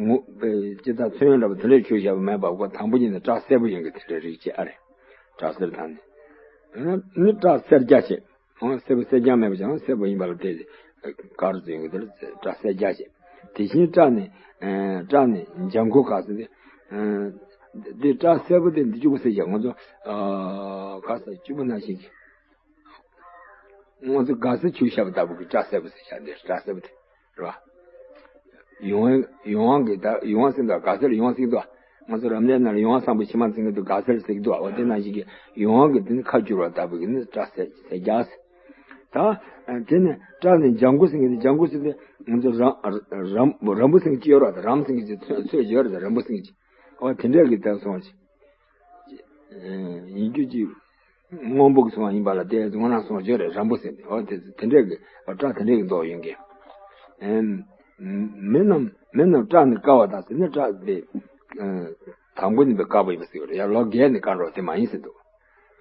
ངོ་སྤྱི་ལྟར་ཚོན་འདྲ་པོ་དེ་འདྲ་བྱུགས་བཞག་པ་མེད་པ། ཁོ་དང་པོ་ཉིད་ནས་སྐྲ་སེར་པོ་ཡིན་གི། དེ་འདྲའི་རིགས་ཅིག་ཨ་རེད། སྐྲ་སེར་དང་ནི་ནི་སྐྲ་སེར་རྒྱ་ཆེ། ཨང་སེར་པོ་སེར་རྐྱང་མེད་པ་ཅང་སེར་པོ་ཡིན་པ་ལ་བལྟས་ཏེ། གར་ཟེར་ཡོང་གི་དེ་ལ་སྐྲ་སེར་རྒྱ་ཆེ། དེ་བཞིན་སྐྲ་ནི་སྐྲ་ནི་ལྗང་ཁུ་ག་ཟེར་ཏེ། འདི་སྐྲ་སེར་པོ་དེ་འདི་གཅིག་པུ་ཟེར་བཞག་ང་ཚོ་ག་ཟེར་གཅིག་པུ་ནང་བཞིན་གྱི། ང་ཚོ་ག་ཟེར་བྱུགས་བཞག་པ་ལྟ་བུ་གི་སྐྲ་སེར་པོ་ཟེར་བཞག་འདི་སྐྲ་སེར་པོ་དེ། རེད་བ། ཡོང་ཡོང་དབང་གི་ད་ཡོང་དབང་ཟེར་འདུག་ག་ཟེར་ཡོང་དབང་ཟེར་གི་འདུག་ང་ཚོ་རབ་གནས་ནང་ལ་ཡོང་དབང་བཟང་པོ་ཕྱི་མ་འཛིན་གི་འདུག་ག་ཟེར་ཟེར་གི་འདུག་འོ་དེ་ནང་བཞིན་གྱི་ཡོང་དབང་གི་དེ་ནི་ཁ་བསྒྱུར་བ་ལྟ་བུ་གི་ནི་སྐྲ་སེར་སེར་རྒྱ་ཟེར། ད་དེ་ནི་སྐྲ་ནི་ལྗང་ཁུ་ཟེར་གི་འདུག་ལྗང་ཁུ་ཟེར་དུས་ང་ཚོ་རམ་རམ་རམ་བུ་ཟེར་གི་ཅི་ཡོད་ར། ད་རམ་ཟེར་གི་ཅི་ཚོད་ཚོད་ཅི་ཡོད་ར། ད་རམ་བུ་ཟེར་གི་ཅི། འོ་དེ་འདྲ་གི་ད་སོང་ཅི། ཡིན་རྒྱུ་ཅི། སྔོན་པོ་གི་སོང་བ་ཡིན་པ་ལ་དེ་སྔོ་ནག་སོང་བ་བརྗོད་རེད། རམ་བུ་ཟེར་ནས། འོ་དེ་དེ་འདྲས་ཀྱི་སྐྲ་དེ་འདྲས་ཀྱི་མདོག་ཡིན་གྱི། ཨེམ། མི་རྣམས་མི་རྣམས་སྐྲ་ནི་དཀར་བ་དང་ཟེར་ནས་སྐྲ་དེ། དང་པོ་ནི་པའི་དཀར་པོ་ཡིན་པ་ཟེར་གྱི་རེད་ཡ། ལོ་རྒས་ནས་དཀར་འགྲོ་དེ་མ་ཡིན་ཟེར་འདུག་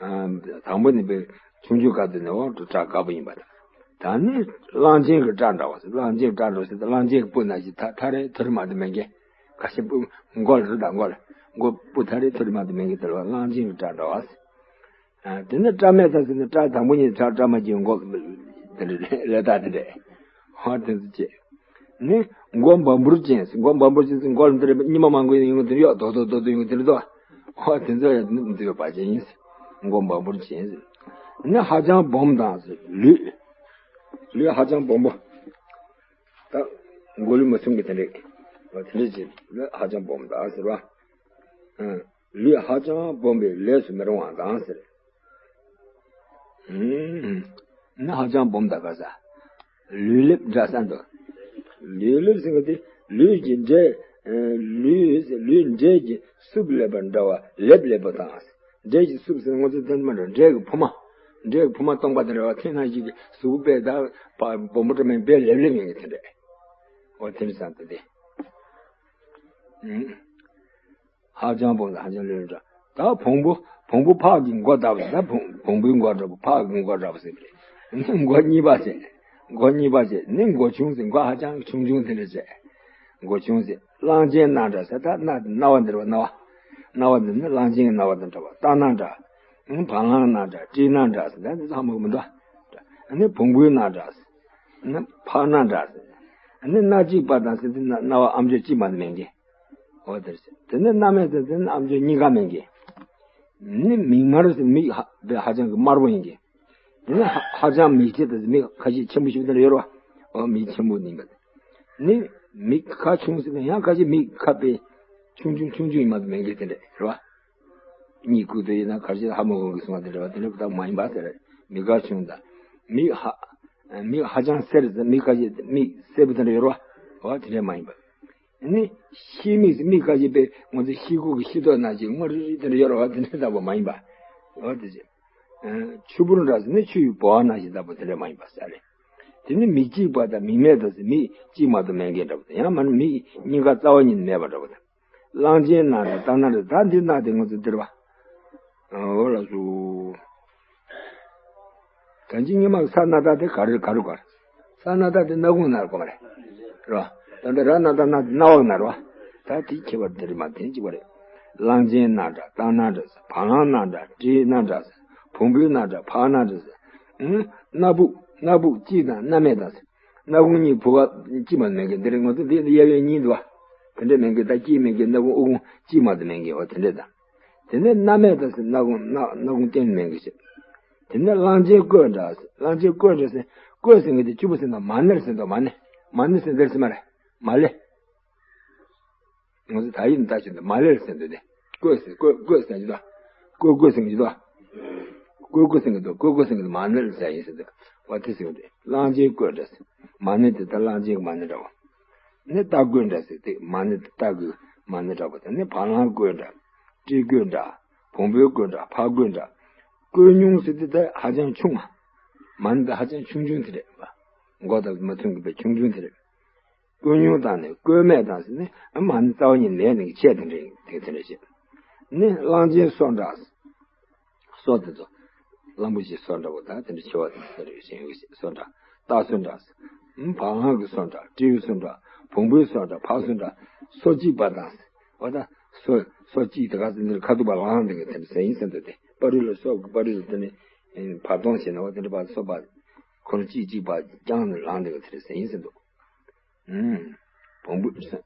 དང་པོ་ནི་པའི་ཆུང་ཆུང་སྐབས་དེ་ནས་འོ་སྐྲ་དཀར་པོ་ཡིན་པ་དང་། ད་ནི་གླང་ཆེན་གྱི་སྐྲ་འདྲ་བ་ཟེར། གླང་ཆེན་གྱི་སྐྲ་འདྲ་བ་ཟེར་ཏེ་གླང་ཆེན་གྱི་སྤུ་ནང་བཞིན་ཐ་ཐ་རེ་ཐུར་མ་དེ་མེད་མཁན། ཁ་ཤས་སྤུ་མགོ་ལ་རི་དང་མགོ་ལ་མགོ་སྤུ་ཐ་རེ་ཐུར་མ་དེ་མེད་མཁན་དེ་ལ་གླང་ཆེན་གྱི་སྐྲ་འདྲ་བ་ཟེར། དེ་ནི་སྐྲ་མེད་ད་ཟེར་ནས་སྐྲ་དང་པོ་ཉིད་སྐྲ་སྐྲ་མ་གྱི་མགོ་དེ་འདྲ་ལས་ད་དེ་འདྲས། ཧོ་དེ་ཚོ་བྱས། ནི་མགོ་འབམ་པོར་ཅན་ཟེར། མགོ་འབམ་པོར་ཅན་ཟེར་མགོ་ལ་འདི་འདྲ་གཉིས་མ་མང་པོ་ཡོང་གི་དེ་འདྲ་ཡོད། རྡོག་རྡོག་རྡོག་རྡོག་ཡོང་གི་དེ་འདྲ་འདུག་ཧོ་དེ་ཚོ་ཡང་འདི་འདི་བ་ཅན་ཡིན་ཟེར། མགོ་འབམ་པོར་ཅན་ཟེར། ནི་ཧ་ཅང་སྦོམ་དང་ཟེར། ལུས། ལུས་ཧ་ཅང་སྦོམ་པོ། ད་མགོ་ལུས་མ་ཚུམ་གི་དེ་འདྲས། དེ་འདྲས་ཅིག་ལུས་ཧ་ཅང་སྦོམ་དང་ཟེར་བ། ལུས་ཧ་ཅང་སྦོམ་པས་ལས་སུ་མི་རུང་བ་དང་ཟེར། ནི་ཧ་ཅང་སྦོམ་དང་ག་ས། ལུས་ལེབ་འདྲ་ས་འདུག་ལུས་ལེབ་ཟེར་བ་དེ་ལུས་ཀྱི་འབྲས། ལུས་ལུས་འབྲས་ཀྱི་སུབ་ལེབ་པ་འདྲ་བ་ལེབ་ལེབ་པ་དང་། འབྲས་ཀྱི་སུབ་ཟེར་ང་ཚོ་དོན་མ་འགྲོ། འབྲས་ཀྱི་ཕུ་མ། འབྲས་ཀྱི་ཕུ་མ་སྟོང་པ་དེ་འདྲ་བ་ཐེངས་ན་ཞིག་གི་གཟུགས་པས་ད་སྦོམ་པོ་འདྲ་མིན་པས་ལེབ་ལེབ་ཡིན་གི་དེ་འདྲས། འོ་དེ་འདྲ་ས་འདུག་སྟེ། ཧ་ཅང་སྦོམ་དང་ཧ་ཅང་ལུས་འདྲ། ད་བོང་བུ། བོང་བུ་ཕག་གི་མགོ་ལྟ་བུ། ད་བོང་བོང་བུའི་མགོ་འདྲ་བོ་ཕག་གི་མགོ་འདྲ་བོ་ཟེར་གི་རེད། ནི་མགོ་གཉིས་པ་བྱས། མགོ་གཉིས་པ་བྱས་ནི་མགོ་ཆུང་ཟེར། མགོ་ཧ་ཅང་ཆུང་ཆུང་དེ་འདྲ་བྱས། མགོ་ཆུང་ཟེར། གླང་ཆེན་སྣ་འདྲ་ཟེར། ད་སྣ་སྣ་བ་འདི་རེད་བ། སྣ་བ། སྣ་བ་འདི་ནི་གླང་ཆེན་གྱི་སྣ་བ་དང་འདྲ་བ། རྟ་སྣ་འདྲ། བ་ལང་སྣ་འདྲ། སྤྲེའུ་སྣ་འདྲ་ཟེར། ད་འདི་ཚང་མ་མི་འདུག་ནི་བོང་བུའི་སྣ་འདྲ་ཟེར། ནི་ཕག་སྣ་འདྲ་ཟེར། ནི་སྣ་གཅིག་པ་དང་ཟེར་དུས་སྣ་སྣ་བ་ཨ་མཆོག་གཅིག་མ་གཏོགས་མེད་མཁན། འོ་དེར་ཟེར། དེ་ནས་སྣ་མེད་དེ་དེ་ནི་ཨ་མཆོག་གཉིས་ཀ་མེད་མཁན། ནི་མིག་དམར་ཟེར། མིག་ཧ་དེ་ཧ་ཅང་གི་དམར་པོ་ཡིན་མཁན། དེ་ནི་ཧ་ཧ་ཅང་མིག་ཆེ་དེ་ཟེར། མིག་ཁ་ཤས་ཆེན་པོ་ཞིག་དེ་འདྲ་ཡོད་རེད་བ། འོ་མིག་ཆེན་པོ་ཡིན་པ་དེ། ནི་མིག་ཁ་ཆུང་ཟེར་ན་ཡང་ཁ་ཤས་མིག་ཁ་དཔེ་ཆུང་ཆུང་ཆུང་ཆུང་ཡིན་མ་གཏོགས་མེད་མཁན་དེ་འདྲ་རེད་བ། གཉིད་ཁུག་དུས་ཡིན་ན་གར་ཞིག་ཧ་མ་གོ་གི་སོང་བ་དེ་འདྲ་བ་དེ་འདྲ་ད་མ་ཡིན་པ་ཟེར། མིག་ཁ་ཆུང་དང་། མིག་ཧ་མིག་ཧ་ཅང་སེར་ཟེར། མིག་ཁ་ཤས་མིག་སེར་པོ་དེ་འདྲ་ཡོད་རེད་བ། འོ་དེ་འདྲ་མ་ཡིན་པ། ནི་ཤེལ་མིག་ཟེར། མིག་ཁ་ཤས་དཔེ་ང་ཚོ་ཤེལ་སྒོ་གི་ཤེལ་ཏོག་ནང་བཞིན་སྔོ་རིལ་རིལ་དེ་འདྲ་ཡོད་རེད་བ། དེ་འདྲ་ལྟ་བུ་མ་ཡིན་པ། འོ་དེ་བྱས། ཆུ་བུར་འདྲ་ཟེར་ནི་ཆུ་ཡི་ལྦུ་བ་ནང་བཞིན་ལྟ་བུ་དེ་འདྲ་མ་ཡིན་པ་ཟེར་རེད། དེ་ནི་མིག་གཅིག་པ་དང་མིག་མེད་དོ་ཟེར། མིག་གཅིག་མ་གཏོགས་མེད་མཁན་འདྲ་བོ་དང་། ཡང་མིན་ན་མིག་གཉིས་ཀ་རྩ་བ་ཉིད་ནས་མེད་པ་འདྲ་བོ་དང་། གླང་ཆེན་སྣ་འདྲ། རྟ་སྣ་འདྲ། ད་འདི་སྣ་དེ་ང་ཚོ་འདིར་བ། འོ་ལགས་སོ། ད་ཅི་སྔོན་མ་ས་སྣ་ཐག་དེ་ག་རེ་ག་རེ་ག་རེ། ས་སྣ་ཐག་དེ་སྣ་ཁུང་སྣ་རེད་གོ་མ་རེད། རེད་བ། ད་འདི་ར་སྣ་ཐག་སྣ་སྣ་བ་སྣ་རེད་བ། ད་དེ་ཁྱད་པར་དེ་རེད་མ་དེ་གཅིག་པ་རེད། གླང་ཆེན་སྣ་འདྲ། རྟ་སྣ་འདྲ་ཟེར། བ་ལང་སྣ་འདྲ། སྤྲེའུ་སྣ་འདྲ་ཟེར། བོང་བུའི་སྣ་འདྲ། ཕག་སྣ་འདྲ་ཟེར། ཨང་། སྣ་བུག་སྣ་བུག་གཅིག་དང་སྣ་མེད་དང་ཟེར། སྣ་ཁུང་གཉིས་བུ་ག་གཅིག་མ་མེད་མཁན་འདི་རེད། ང་ཚོ་འདི་གཡས་གཡོན་གཉིས་འདུག་བ། དེ་འདྲ་མེད་མཁན། ད་དཀྱིལ་མེད་མཁན། སྣ་ཁུང་དབུགས་ཁུང་གཅིག་མ་གཏོགས་མེད་མཁན། འོ་དེ་འདྲ་དང་། དེ་ནས་སྣ་མེད་དང་ཟེར། སྣ་ཁུང་སྣ་སྣ་ཁུང་གཏན་མེད་མཁན་ཞིག་དེ་ནས་གླང་ཆེན་ཀོ་འདྲ་ཟེར། གླང་ཆེན་ཀོ་འདྲ་ཟེར། ཀོ་ཟེར་མཁན་དེ་གཅིག་པུ་ཟེར་ན་མ་ཎི་ཟེར་འདུག་མ་ཎི། མ་ཎི་ཟེར་འདིར་ཟེར་མ་རེད། མ་ལེ། ང་ཚོ་ད་ཡིན་ལྟ་ཞིག་འདུག་མ་ལེ་ཟེར་འདུག་སྟེ། བཀོད་ཟེར། བཀོད་བཀོད་ཟེར་གྱི་འདུག་བཀོད་བཀོད་ཟེར་གྱི་འདུག་བཀོད་བཀོད་ཟེར་གྱི་འདུག་བཀོད་བཀོད་ཟེར་གྱི་འདུག་མ་ཎི་ལ་ཟེར་ཡིན་ཟེར་འདུག་བ་དེ་ཟེར་གྱི་འདུག་གླང་ཆེན་བཀོད་འདྲ་ཟེར། མ་ཎི་དེ་ལྟར་གླང་ཆེན་གྱི་མ་ཎི་འདྲ་བ། ནི་རྟ་བཀོད་འདྲ་ཟེར་ཏེ་མ་ཎི་རྟ་བཀོད་མ་ཎི་འདྲ་བ་དང་ནི་བ་ལང་བཀོད་འདྲ། སྤྲེལ་བཀོད་འདྲ། བོང་བུའི་བཀོད་འདྲ། ཕག་བཀོད་འདྲ། བཀོད་ཉུང་ཟེར་ཏེ་ད་ཧ་ཅང་ཆུང་བ། མ་ཎི་ད་ཧ་ཅང་ཆུང་ཆུང་དེ་རེད་བ། མགོ་དང་མི་མཐུན་གྱི་པའི་ཆུང་ཆུང་དེ་རེད། བཀོད་ཉུང་དང་ནི་བཀོད་མེད་དང་ཟེར་ནི་ཨ་མ་ཎི་རྩ་བ་ཉིད་མེད་ནི་ཆེ་དེ་འདྲ་དེ་དེ་འདྲ་བྱེད། ནི་གླང་ཆེན་སོ་འདྲ། སོ་དེ་ཚོ། གླང་པོ་ཆེའི་སོ་འདྲ་བོ་དང་དེ་འདྲ་ཆེ་བ་དེ་ཚོ་རེད་ཞེས་ཡོད་ཞེས་སོ་འདྲ། རྟ་སོ་འདྲ། བ་ལང་གི་སོ་འདྲ། སྤྲེའུ་སོ་འདྲ། བོང་བུའི་སོ་འདྲ། ཕག་སོ་འདྲ། སོ་གཅིག་པ་དང་། འོ་ད། སོ་སོ་གཅིག་དེ་ག་ཚོད་འདིར་ཁ་ཐུག་པ་ལང་དེ་ག་དེ་འདྲ་ཟེར་ཡིན་ཟེར་འདུག་སྟེ་པ་རི་ལ་སོ་གི་པ་རི་ལ་དེ་ནི་བར་སྟོང་བྱས་ན་འོ་དེ་འདྲ་པ་སོ་པ། ཁོ་རང་གཅིག་གཅིག་པ་རྐྱང་ནས་ལང་དེ་ག་དེ་འདྲ་ཟེར་ཡིན་ཟེར་འདུག་ཨུམ། བོང་བུ་ད་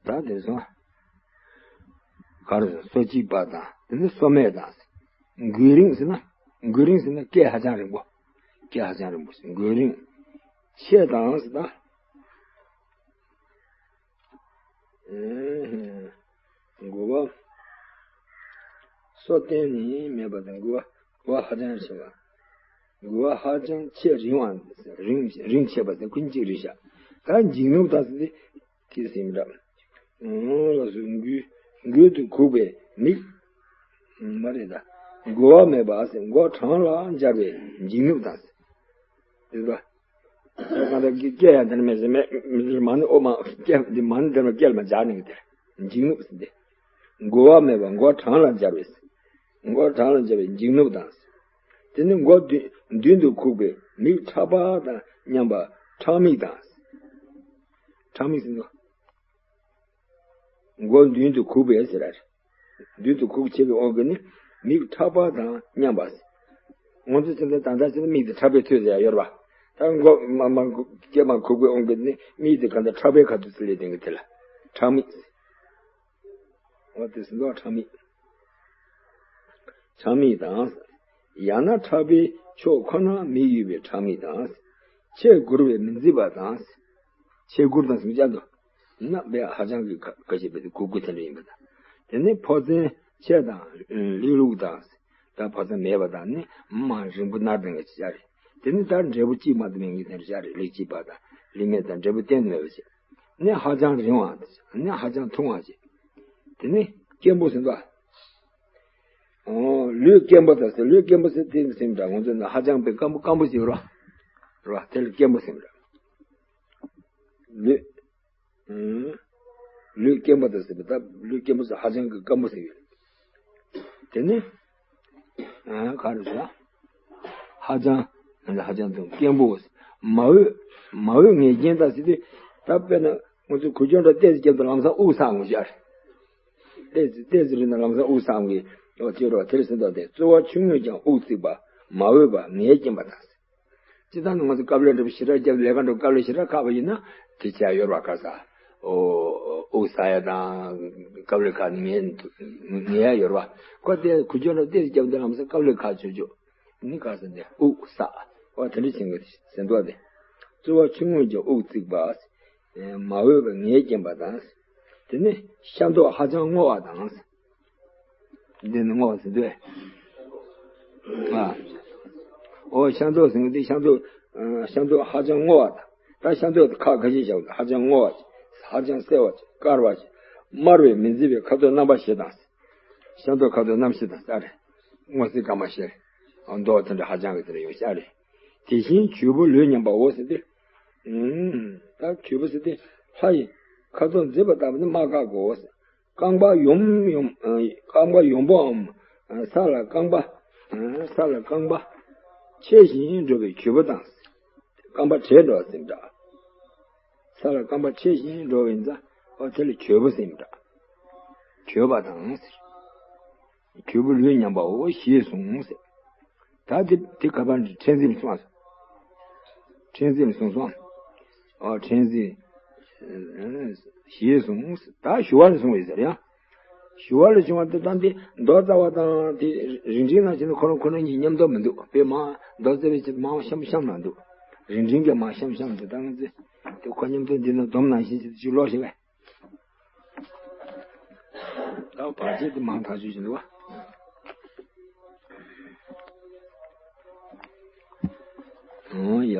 དེ་སོང་། གར་སོ་གཅིག་པ་དང་དེ་ནི་སོ་མེད་དང་། མགོ་རིང་ཟེར་ན། མགོ་རིང་ཟེར་ན་སྐེ་ཧ་ཅང་རིང་པོ། སྐེ་ཧ་ཅང་རིང་པོ་ཟེར་མགོ་རིང་། ཆེ་དང་ཟེར་ན། ཨེ་མགོ་བ། སོ་གཏན་ནས་མེད་པ་དང་མགོ་བ་མགོ་བ་ཧ་ཅང་ཆེ་བ། མགོ་བ་ཧ་ཅང་ཆེ་རིང་བ། རིང་རིང་ཆེ་བ་ཟེར་ཀུན་གཅིག་རེད་ཤག་ད་འཇིགས་ནུབ་དང་ཟེར་ཏེ། ཀྱི་ཟིན་འདྲ། ལགས་སོ་མགུལ་མགུལ་དུ་ཁུག་པའི་མིག་མ་རེད་ད། མགོ་བ་མེད་པ་ཟེར་མགོ་བྲང་ལ་སྦྱར་བའི་འཇིགས་ནུབ་དང་ཟེར། རེད་པ། ད་གང་ལྟར་སྐད་ཡང་དེ་ནི་མེད་ཟེར་མེད་མི་ཟེར་མ་ནི་ཨོ་མ་སྐད་འདི་མ་ནི་དེ་ནི་སྐད་ལ་མ་སྦྱར་ནས་དེ་འཇིགས་ནུབ་ཟེར་ཏེ། མགོ་བ་མེད་པ་མགོ་བྲང་ལ་སྦྱར་བའི་ཟེར། མགོ་བྲང་ལ་སྦྱར་བའི་འཇིགས་ནུབ་དང་ཟེར། དེ་ནི་མགོ་མདུན་མདུན་དུ་ཁུག་པའི་མིག་ཕྲ་པ་དང་མཉམ་པ་ཕྲ་མིག་དང་ཟེར། ཕྲ་མིག་ཟེར་ནོ། མགོ་མདུན་དུ་ཁུག་པའི་ཟེར་ར། མདུན་དུ་ཁུག་བྱེད་པའི་དབང་གིས་ནི་མིག་ཕྲ་པ་དང་མཉམ་པ། ང་ཚོ་ཚོ་འདི་ད་ལྟ་ཚོ་མིག་དེ་ཕྲ་པའི་ཚོད་ཟེར་ཡ་ཡོད་རེད་པ། ད་མགོ་མ་མ་སྐེད་མ་ཁུག་པའི་དབང་གིས་ནི་མིག་དེ་གང་ལྟར་ཕྲ་པའི་ཁ་ཐུག་ཚུར་ལས་དེང་གི་དེ་ལ་ཕྲ་མིག། འོ་དེ་ཟིན་ཐོག་ཕྲ་མིག། ཕྲ་མིག་དང་། ཡང་ན་ཕྲ་པའི་ཕྱོགས་ཁོ་ན་མི་གཡོ་བའི་ཕྲ་མིག་དང་། ཆེས་སྒུར་བས་མི་འཛིན་པ་དང་། ཆེས་སྒུར་དང་ཟིན་བཅའ་འདུག་ན་དཔེ་ཧ་ཅང་གི་ཁ་ཁ་ཤས་པའི་གུ་གུ་དེ་འདྲ་ཡིན་པ་དང་། དེ་ནས་ཕོ་མཚན་ཆེ་དང་ལེགས་ལུགས་དང་། ད་ཕོ་མཚན་མེད་པ་དང་ནི་མ་རིང་པོ་ནར་ལྡང་བའི་ཆ་རེད། དེ་ནི་ད་འབྲས་བུ་གཅིག་མ་གཏོགས་མེད་ངེས་དེ་འདྲ་ཆ་རེད། ལེགས་སྐྱེས་པ་དང་ལེགས་སྨྲས་དང་འབྲས་བུ་གཏན་དུ་མེད་པ་ཞིག་ནི་ཧ་ཅང་རིང་བ་ནི་ཧ་ཅང་ཐུང་བ་ཞིག་དེ་ནི་སྐེམ་པོ་ཟིན་པ། ཨོ། ལུས་སྐེམ་པོ་དང་ཟེར། ལུས་སྐེམ་པོ་ཟེར་དེ་ཟིན་འདྲ་ང་ཚོ་ནི་ཧ་ཅང་པའི་སྐམ་པོ་སྐམ་པོ་ཞིག་རོ། རོ་དེ་ལ་སྐེམ་པོ་ཟིན་འདྲ། ལུས། ཨུམ། ལུས་སྐེམ་པོ་དང་ཟེར་བ་ད་ལུས་སྐེམ་པོ་ཟེར་ཧ་ཅང་གི་སྐམ་པོ་ཟེར་ཡོད། དེ་ནི། ཨ་ག་རེ་ཟེར། ཧ་ཅང་། ཧ་ཅང་དང་སྐེམ་པོ། མ་འོས། མ་འོས་ངེས་ཅན་དང་ཟེར་དུས། ད་དཔེར་ན་ང་ཚོ་གོས་ཆེན་འདྲ་ཏོག་ཙམ་བརྒྱབ་དུས་ལམ་སང་དབུགས་སངས་ངོ་ཤར། ཏོག་ཙམ་ཏོག་ཙམ་རིལ་ན་ལམ་སང་དབུགས་སངས་ཀྱི། འོ་ཅེས་རོ་དེར་ཟིན་ཐོག་སྟེ་རྩོལ་བ་ཆུང་ངུས་ཀྱང་དབུགས་བརྩེགས་པ། མ་འོས་པ་ངེས་སྐྱེན་པ་དང་། སྤྱིར་བཏང་ནི་ང་ཚོ་དཀའ་ལས་འདྲ་པོ་ཞེ་དྲག་བརྒྱབ་ལས་ཀ་འདྲ་པོ་དཀའ་ལས་ཞེ་དྲག་ཁག་པ་ཡིན་ན་དེ་བྱས་ཡོད་རེད་པ། ག་ས། ཨོ། དབུགས་ཟ་ཡ་དང་། དཀའ་ལས་ཁག་ནི་ངེས་ངེས་ཡ་ཡོད་རེད་པ། ཁོ་དེ་གོས་ཆེན་འདྲ་ཏོག་ཙམ་བརྒྱབ་དུས་ལམ་སང་དཀའ་ལས་ཁག་ཆོག་ཆོག་ནི་ག་ས་འདི་དབུགས་ཟ། འོ་དེ་འདྲ་བྱེད་དགོས་ཟེར་འདུག་སྟེ། རྩོལ་བ་ཆུང་ངུས་ཀྱང་དབུགས་བརྩེགས་པ། མ་འོས་པ་ངེས་སྐྱེན་པ་དང་། དེ་ནི་ཤ་མདོག་ཧ་ཅང་སྔོ་བ་དང་། འདི་ནི་སྔོ་བ་ཟེར་དུས། ཨ། ཨོ་ཤ་མདོག་ཟེར་མཁན་འདི་ཤ་མདོག་ཨ། ཤ་མདོག་ཧ་ཅང་སྔོ་བ་དང་། ད་ཤ་མདོག་དེ་ཁག་ཁ་ཤས་བཞག་པ་ཧ་ཅང་སྔོ་བ་ཅིག་ཧ་ཅང་གསལ་བ་ཅིག་དཀར་བ་ཅིག་དམར་བས་མི་འཛིན་པའི་ཁ་དོག་རྣམ་པ་བཞི་དང་། ཤ་མདོག་ཁ་དོག་རྣམ་བཞི་དང་ས་རེད། སྔོ་སེར་དཀར་དམར་ཤར། མདོག་དེ་འདྲ་ཧ་ཅང་གི་དེ་འདྲ་ཡོད་ཤག་རེད། དེ་བཞིན་གྱོས་པོ་ལུས་མཉམ་པའོ་ཟེར་ཏེ། ཨུམ། ད་གྱོས་པོ་ཟེར་ཏེ་ལྷ་ཡི་ཁ་དོག་མཛེས་པ་ལྟ་བུ་ནི་མ་བཀག་གོ་ཟེར། རྐང་པ་ཡོམ་ཡོམ། རྐང་པ་ཡོམ་པོའམ། ས་ལ་རྐང་པ། ས་ལ་རྐང་པ། ཆེ་ཞིང་འགྲོ་བའི་གྱོས་པོ་དང་། རྐང་པ་བྲེགས་འགྲོ་བ་ཟེར་འདྲ། ས་ལ་རྐང་པ་ཆེ་ཞིང་འགྲོ་བའི་ས། ཨོ་དེ་ལ་གྱོས་པོ་ཟེར་འདྲ། གྱོས་པ་དང་། གྱོས་པོ་ལུས་མཉམ་པའོ་ཞེས་གསུངས་ཟེར། ད་དེ་དེ་ག་པར་ཕྲན་ཚེགས་ལ་གསུངས་སོ། ཕྲན་ཚེགས་ལ་གསུངས་སོ། ཨོ་ཕྲན་ཚེགས། ཞེས་གསུངས། ད་ཞུ་བ་ལ་གསུངས་པའི་ཟེར་ཡང་། ཞུ་བ་ལ་བྱུང་བ་དེ་དང་དེ་མདོ་རྩ་བ་དང་དེ་རིང་འབྲིང་ནང་བཞིན་ཁོ་རང་ཁོ་རང་གཉིས་མཉམ་དུ་མི་འདུག་དཔེ་མང་མདོ་རྩ་བའི་ཆེད་མང་བཤམ་བཤམ་ན་འདུག་རིང་འབྲིང་གི་མང་བཤམ་བཤམ་འདུག་ད་ང་ཚོས་དེ་ཁོ་མཉམ་དུ་འདི་ན་སྡོམ་ནང་བཞིན་ཞིག་ཅིག་ཀློག་ཤེས་པས། ད་བར་ཆད་དེ་མང་ཐག་ཆོད་ཅིག་འདུག་བ། ཨོ་ཡ།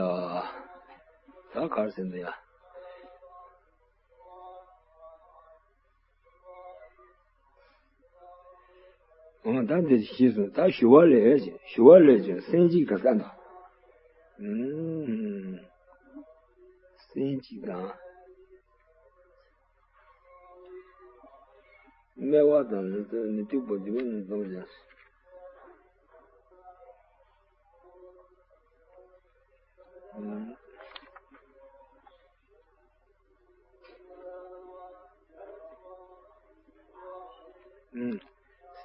ད་གར་ཟེར་འདུག་ཡ། ཨོ་ད་འདི་ཤེས་སོང་། ད་ཞི་བ་ལྷས་ཀྱང་། ཞི་བ་ལྷས་ཀྱང་སེམས་བསྐྱེད་དང་ཟེར་འདུག། ཨུམ། སེམས་བསྐྱེད་དང་། སྨེ་བ་དང་ནི་ནི་ཐུག་པ་འདི་བ་ནི་ཙམ་ཅན།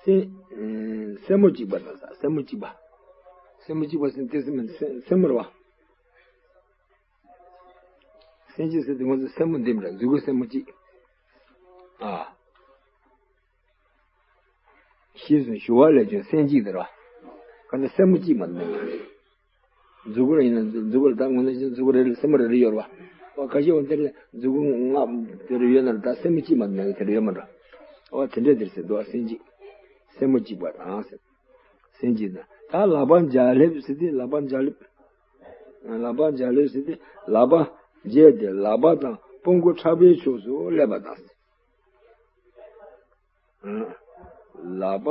སེ་སེན་མོ་གཅིག་པ་དང་ཟེར། སེན་མོ་གཅིག་པ། སེན་མོ་གཅིག་པ་ཟེར་དེ་སེན་མོ་རེད་བ། སེམས་བསྐྱེད་ཟེར་དུས་ང་ཚོ་སེན་མོ་འདི་མི་འདྲ། མཛུབ་གུ་སེན་མོ་གཅིག། ཨ། ཞེས་སོགས་ཞི་བ་ལྷས་ཀྱང་སེམས་བསྐྱེད་དེ་རེད་བ། གང་ལྟར་སེན་མོ་གཅིག་མ་གཏོགས་མེད། མཛུབ་གུ་རེ་ཡིན་ན་མཛུབ་གུ་རེ། ད་དངོས་གནས་ཀྱི་མཛུབ་གུ་རེ་རེ་སེན་མོ་རེ་རེ་ཡོད་རེད་བ། ཨོ་ཁ་ཤས་འོ་དེ་རེ་མཛུབ་གུ་ལྔ་དེ་རེ་ཡོད་ན་ད་སེན་མོ་གཅིག་མ་གཏོགས་མེད་དེ་རེ་ཡོད་མ་རེད། ཨོ་དེ་འདྲ་དེར་ཟེར་འདུག་བ། སེམས་བསྐྱེད། སེན་མོ་གཅིག་པ་དང་ཟེར། སེམས་བསྐྱེད་དང་། ད་ལག་པ་འཇའ་ལེབ་ཟེར་དུས། ལག་པ་འཇའ་ལེབ། ལག་པ་འཇའ་ལེབ་ཟེར་དུས་ལག་པ་འཇལ་ཏེ་ལག་པ་དང་དཔུང་གོང་ཕྲག་པའི་ཕྱོགས་སུ་སླེབས་པ་དང་། ལག་པ་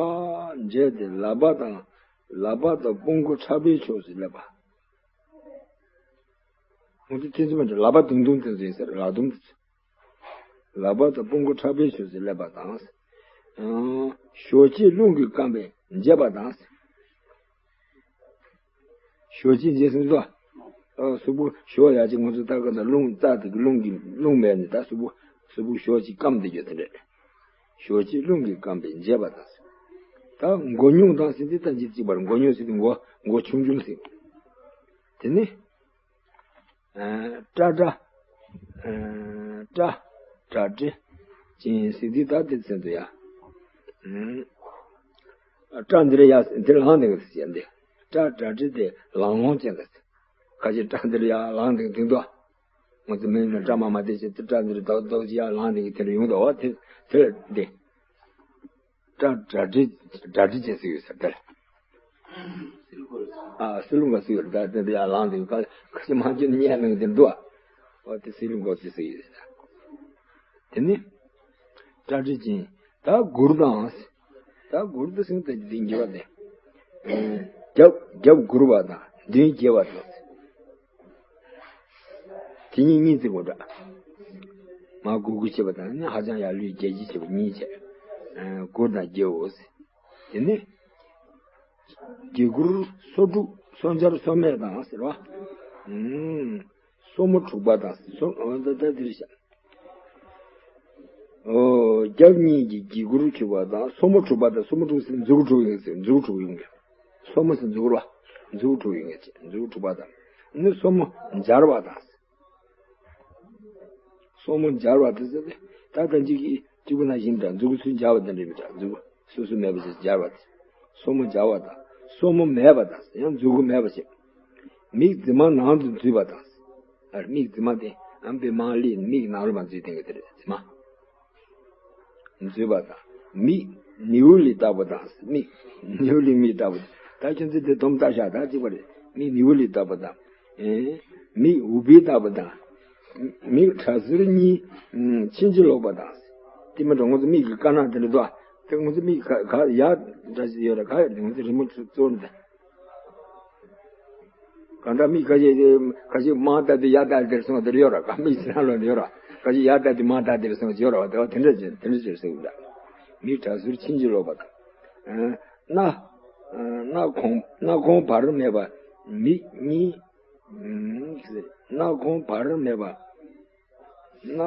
འཇལ་ཏེ་ལག་པ་དང་། ལག་པ་དང་དཔུང་གོང་ཕྲག་པའི་ཕྱོགས་སུ་སླེབས་པ། འོ་དེ་ཐེ་ཚོམ་མེད་དུ་ལག་པ་དུང་དུང་དེ་ཚོ་ཡིན་ཟེར། ལག་དུང་དེ་ཚོ། ལག་པ་དང་དཔུང་གོང་ཕྲག་པའི་ཕྱོགས་སུ་སླེབས་པ་དང་། ཨང་། ཞོ་སྐྱེས་རླུང་གིས་བསྐམས་པས་འཇིབས་པ་དང་། ཞོ་སྐྱེས་འཇིབས་ཟེར་དུས། ཨ། གཟུགས་པོ་ཞོ་ཡ་གཅིག་ང་ཚོ་ད་ག་ད་རླུང་རྩ་དེ་གི་རླུང་གིས། རླུང་མེད་ནས་ད་གཟུགས་པོ། གཟུགས་པོ་ཞོ་གཅིག་བསྐམས་བསྡད་རྒྱུ་དེ་འདྲ། ཞོ་སྐྱེས་རླུང་གིས་བསྐམས་པས་འཇིབས་པ་དང་། ད་མགོ་སྙུང་དང་ཟེར་དུས་ད་འཇིབས་གཅིག་པར། མགོ་སྙུང་ཟེར་དུས་མགོ། མགོ་ཆུང་ཆུང་ཟེར། དེ་ནི། ཨ། སྐྲ་སྐྲ། ཨ། སྐྲ་སྐྲ་སྐྲི་ཅན་ཟེར་དུས་ད་དེ་ཚོ་འདུག་ཡ། ཨ། སྐྲ་འདི་རེ་ཡ་འདིར་ལངས་བསྡད་ཀྱི་ཟེར་ཡ་འདི། སྐྲ་སྐྲ་སྐྲི་དེ་ལང་ལོང་ཅན་ལ་ཟེར། ཁ་ཅིག་སྐྲ་འདིར་ཡ་ལངས་བསྡད་ཀྱི་འདུག་དོ། ང་ཚོ་མི་ཡིན་ན་སྐྲ་མ་མ་དེ་ཅིག་སྐྲ་འདིར་རྡོག་རྡོག་ཅིག་ཡ་ལངས་བསྡད་ཀྱི་དེ་འདྲ་ཡོང་འདུག་བ། དེ་དེ་འདི། སྐྲ་སྐྲ་སྐྲི། སྐྲ་སྐྲི་ཅན་ཟེར་ཡོད་ཟེར་དེ་ལ། ཨ། བསིལ་རླུང་ག་ཟེར་ཡོད་རེད། ད་དེ་འདི་ཡང་ལངས་དེ་ཁ་ཁ་ཤས་མང་ཆེ་ནས་ཉལ་གནང་དེ་འདུག་ཨ། འོ་དེ་བསིལ་རླུང་ག་ཟེར་ཟེར་ཡོད་ཟེར། དེ་ནི་སྐྲ་སྐྲི་ཅན། ད་མགུར་དང་། ད་མགུར་དུ་ཟིན་ཏེ་འདི་འགྱུར་བ་དེ། རྒྱབ་རྒྱབ་མགུར་བ་དང་མདུན་རྒྱས་པ་དང་། དེ་གཉིས་གཉིས་བརྩི་དགོས་འདྲ། མར་མགུར་མགུར་བྱེད་པ་དང་ནི་ཧ་ཅང་ཡར་ལུས་རྒྱས་རྒྱས་བྱེད་པ་གཉིས་བྱས། ཨ། མགུར་དང་རྒྱསའོ། དེ་ནི་རྒྱས་མགུར་སོ་དྲུག། སོ་འཇར་སོ་སྨད་དང་ཟེར་བ། ཨུམ། སོར་མོ་དྲུག་པ་དང་། སོ། ཨོ་ད་ད་འདིར་བཞག། ཨོ། རྒྱབ་གཉིས་ཀྱི་རྒྱས་མགུར་འཁྱུད་པ་དང་། སོར་མོ་དྲུག་པ་དང་། སོར་མོ་དྲུག་ཟེར་མཛུབ་གུ་དྲུག་ཡིན་ཟེར། མཛུབ་གུ་དྲུག་ཡིན་གྱི། སོར་མོ་ཟེར་མཛུབ་གུ་རེད་བ། མཛུབ་གུ་དྲུག་ཡིན་གྱི། མཛུབ་གུ་དྲུག་པ་དང་། ནི་སོར་མོ་འཇར་བ་དང་། སོར་མོ་འཇར་བ་དེ་ཟེར་ཏེ། ད་ལྟ་གཅིག་གིས་གཅིག་པུ་ནང་བཞིན་འདྲ། མཛུབ་གུ་ཚུར་འཇར་བ་དེ་འདྲ་མི་འདྲ། མཛུབ་གུ་སོ་སོ་མེད་པ་ཞིག་འཇར་བ་དེ། སོར་མོ་འཇར་བ་དང་། སོར་མོ་མེད་པ་དང་། ཡང་མཛུབ་གུ་མེད་པ་ཞིག། མིག་རྫི་མ་ནང་དུ་འཛུལ་བ་དང་། ཨ། མིག་རྫི་མ་དེ་ཨམ་པའི་མང་ལི་མིག་ནང་ལོགས་མ་འཛུལ་བསྡད་ཀྱི་དེ་རེད། རྫི་མ། འཛུལ་བ་དང་། མིག་ནེའུ་ལེ་ལྟ་བུ་དང་། མིག་ནེའུ་ལེ་མིག་ལྟ་བུ། ད་ཁྱོད་ཚོས་དེ་དོམ་ལྟ་ཤག། ད་གཅིག་པ་རེད། མིག་ནེའུ་ལེ་ལྟ་བུ་དང་། ཨེ། མིག་འུག་པའི་ལྟ་བུ་དང་། མིག་ཁྲ་ཟུར་གཉིས་ཕྱིན་ཅི་ལོག་པ་དང་། དེ་མིན་འགྲོ། ང་ཚོ་མིག་གི་དཀར་ནག་དེ་འདྲ་འདུག་ཨ། དེ་ང་ཚོ་མིག་ག་ག་ཡ་འདྲ་ཞིག་ཡོད་ར། ག་ཡོད་རེད། ང་ཚོ་རི་མོ་གཙོ་བོ་འདི། གང་ལྟར་མིག་ཁ་ཤས་ཁ་ཤས་མར་ལྟ་དུས་ཡར་ལྟ་དེར་སོང་དེར་ཡོད་ར། ག་མིག་ཕྱི་ནང་ལོགས་ཡོད་ར། ཁ་ཤས་ཡར་ལྟ་དུས་མར་ལྟ་དེར་སོང་ཡོད་ར། དེ་དེ་འདྲ་བྱས་དེ་འདྲ་བྱས་ཟེར་གི་འདྲ། མིག་ཁྲ་ཟུར་ཕྱིན་ཅི་ལོག་པ་དང་། སྣ། སྣ་གོང་སྣ་གོང་བར་མེད་པ་མིག་གཉིས། སྣ་གོང་བར་མེད་པ། སྣ།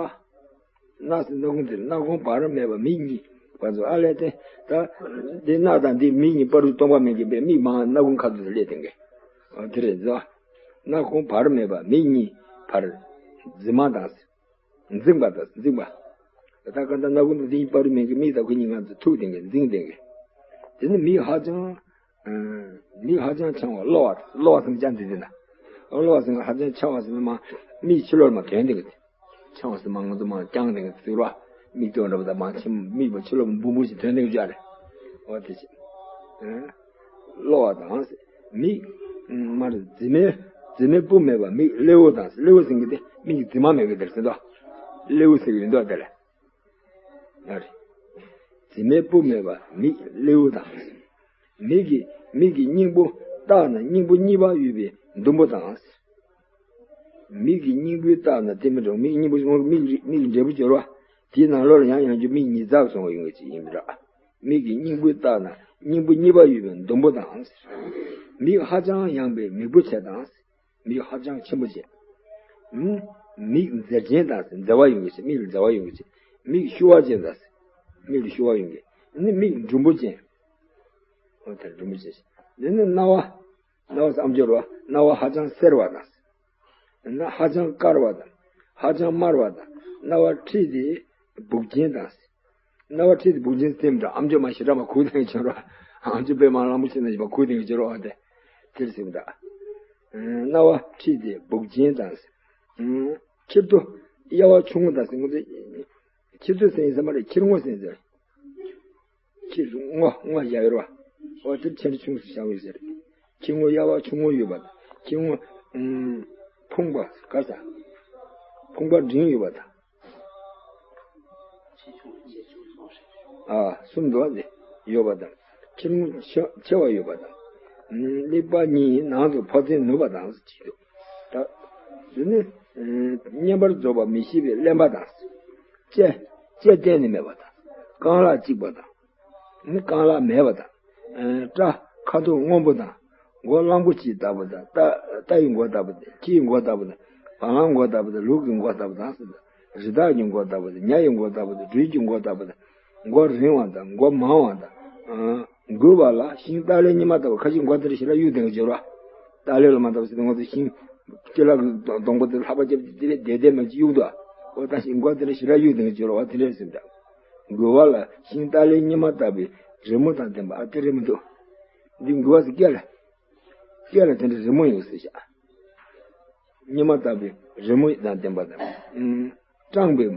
སྣ་ཟེར་སྣ་ཁུང་དེ། སྣ་ཁུང་བར་མེད་པ་མིག་གཉིས་བར་དུ། ཨ་ལས་དེ། ད་འདི་སྣ་དང་འདི་མིག་གཉིས་བར་དུ་སྟོང་པ་མེད་ཀྱི་པས། མིག་མང་སྣ་ཁུང་ཁ་ཐུག་ཏུ་སླེབས་དེ་གས། ཨ། དེ་རེད་ཟེར་བ། སྣ་ཁུང་བར་མེད་པ་མིག་གཉིས་བར། རྫི་མ་དང་། འཛིངས་པ་དང་། འཛིངས་པ། ད་ག་ད་སྣ་ཁུང་དང་འདི་གཉིས་བར་དུ་མེད་ཀྱི་མིག་དང་ཁོ་གཉིས་ང་ཚོ་ཐུག་དེ་གས། འཛིངས་དེ་གས། དེ་ནི་མིག་ཧ་ཅང་། མིག་ཧ་ཅང་འཆང་བ་གློ་བ། གློ་བ་ཟེར་ན་ཅང་འདི་འདི་ན། གློ་བ་ཟེར་ན་ཧ་ཅང་འཆང་བ་ཟེར་ན་མ་མིག་ཕྱི་ལོགས་མ་དོན་དེ་གི། འཆང་བ་ཟེར་ན་མ་ང་ཚོ་མ་རྐྱང་དེ་གི་ཟེར་བ། མིག་ཏོ་འདྲ་པོ་དང་མ་མཆི་མིག་པ་ཕྱི་ལོགས་འབུར་འབུར་ཞིག་ཐོན་ནས་ཀྱི་ཨ་རེ། འོ་དེ་བྱས། གློ་བ་དང་། མིག་མ་རེད། མཛེར་མའི་མཛེར་མའི་སྤུ་མེད་པ་མིག་སླེ་བོ་དང་། སླེ་བོ་ཟེར་གྱི་དེ་མིག་གི་མཛེར་མ་མེད་གི་དེར་ཟེར་དོ། སླེ་བོ་ཟེར་གྱི་ཡིན་དོ་དེ་ལ། ཨ་རེ། མཛེར་མའི་སྤུ་མེད་པ་མིག་སླེ་བོ་དང་། མིག་གི་མིག་གི་སྙིང་པོ་བལྟས་ན་སྙིང་པོ་གཉིས་པ་ཡོད་པའི་ཟླུམ་པོ་དང་། མིག་གི་སྙིང་པོའི་བལྟས་ན་དེ་མི་འགྲོ། མིག་སྙིང་པོ་མིག་རི་མིག་གི་འབྲས་བུ་སྦྱོར་བ། དེའི་ནང་ལོགས་ལ་ཡང་ཡང་རྒྱུ་མིག་ཉིས་བརྩེགས་སོང་བ་ཡོང་གི་ཅིག་ཡིན་པ་འདྲ། མིག་གི་སྙིང་པོའི་བལྟས་ན་སྙིང་པོ་གཉིས་པ་ཡོད་པའི་ཟླུམ་པོ་དང་། མིག་ཧ་ཅང་ཡངས་པའི་མིག་པོ་ཆེ་དང་། མིག་ཧ་ཅང་ཆེན་པོ་ཅན། མིག་མཛེར་ཅན་དང་། མཛེར་བ་ཡོང་གི་ཅིག་མིག་ལ་མཛེར་བ་ཡོང་གི་ཅིག་མིག་ཤུ་བ་ཅན་དང་། མིག་ལ་ཤུ་བ་ཡོང་གི། ནི་མིག་འབྲུམ་པོ་ཅན། འོ་དེ་འབྲུམ་པོ་ཅན། འདི་ནི་རྣ་བ། རྣ་བ་ཟེར་ཨམ་ཅོག་རེད་བ། རྣ་བ་ཧ་ཅང་སེར་བ་དང་། ན་ཧ་ཅང་དཀར་བ་དང་། ཧ་ཅང་དམར་བ་དང་། རྣ་བ་མཁྲིས་དེ་སྦུག་ཅན་དང་། རྣ་བ་མཁྲིས་དེ་སྦུག་ཅན་ཟེར་དེ་འདྲ་ཨམ་ཅོག་མ་ཞེ་དྲག་མ་ཁུག་དེ་ཅོག་རེད་བ། ཨམ་ཅོག་དཔེ་མ་གླང་པོ་ཆེ་ན་ཞིག་མ་ཁུག་དེ་ཅོག་རེད་བ། དེ་དེར་ཟེར་འདྲ། རྣ་བ་མཁྲིས་དེ་སྦུག་ཅན་དང་། ཁྱེར་དོ། གཡས་པ་ཆུང་ངུ་དང་ཟེར་གྱི་འདུག་ཁྱེར་དོ་ཟེར་ཡིན་ས་མ་རེད། ཁྱེར་ངོ་ཟེར་ཟེར། ཁྱེད་ཚོ་སྔོ་སྔོ་བཞག་ཡོད་རེད་བ། འོ་དེ་ཆེ་འབྲིང་ཆུང་ཟེར་བཞག་ཡོད་ཟེར། ཁྱེད་སྔོ་གཡས་པ་ཆུང་ངུ་ཡོད་པ་དང་། ཁྱེད་སྔོ་ཨུམ་ཕུང་པོ་ག་ས། ཕུང་པོ་འབྲིང་ཡོད་པ་དང་། ཨ་གསུམ་འདུག་བ། དེ་ཡོད་པ་དང་། ཁྱེད་སྔོ་ཆེ་ཆེ་བ་ཡོད་པ་དང་། ཀླད་པ་གཉིས་ནང་དུ་ཕོ་མཚན་ནུབ་པ་དང་ཟེར་གྱི་འདུག་ད་དེ་ནི་བསྙེན་པར་རྫོགས་པ་མི་ཤེས་པའི་གླེན་པ་དང་། ལྕེ་ལྕེ་གཏན་ནས་མེད་པ་དང་། རྐང་ལག་གཅིག་པ་དང་། ནི་རྐང་ལག་མེད་པ་དང་། ཨ་སྐྲ་ཁ་དོག་སྔོན་པོ་དང་། མགོ་གླང་པོ་ཆེ་ལྟ་བུ་དང་། རྟ་རྟ་ཡི་མགོ་ལྟ་བུ་དང་། ཁྱི་ཡི་མགོ་ལྟ་བུ་དང་། བ་ལང་མགོ་ལྟ་བུ་དང་། ལུག་གི་མགོ་ལྟ་བུ་དང་། རི་དྭགས་ཀྱི་མགོ་ལྟ་བུ་དང་། ཉ་ཡི་མགོ་ལྟ་བུ་དང་། སྦྲུལ་གྱི་མགོ་ལྟ་བུ་དང་། མགོ་རིང་བ་དང་། མགོ་མང་བ་དང་། ཨ་འགུལ་བ་ལ་ཤིང་ཏཱ་ལའི་ཉི་མ་ལྟ་བུ། ཁ་ཅིག་མགོ་དེ་འདྲ་ཞིག་ལ་གཡུག་བསྡད་མཁན་ཅིག་ཡོད་རེད་བ། ཏཱ་ལའི་ལ་མ་ལྟ་བུ་ཟེར་ཏེ་ང་ཚོ་ཤིང་སྐེ་ལ་གི་སྡོང་པོ་དེ་ལྷག་པ་བརྒྱབ་སྟེ་དེ་རེད་བསྡད་བསྡད་མ་ཅིག་གཡུག་འདུག་འོ་ད་ཤིང་མགོ་དེ་འདྲ་ཞིག་ལ་གཡུག་བསྡད་མཁན་ཅིག་ཡོད་རེད་བ། དེ་འདྲ་ཟེར་འདྲ། འགུལ་བ་ལ་ཤིང་ཏཱ་ལའི་ཉི་མ་ལྟ་བུའི་རི་མོ་དང་ལྡན་པ། ཨ་དེ་རེད་མི་འདུག་འདི་འགུལ་བ་ཟེར་སྐད་ལ། སྐད་ལ་དེ་འདྲ་རི་མོ་ཡོད་ཟེར་བཞག་ཉི་མ་ལྟ་བུའི་རི་མོ་དང་ལྡན་པ་དང་། ཨུམ། སྐྲངས་པའི།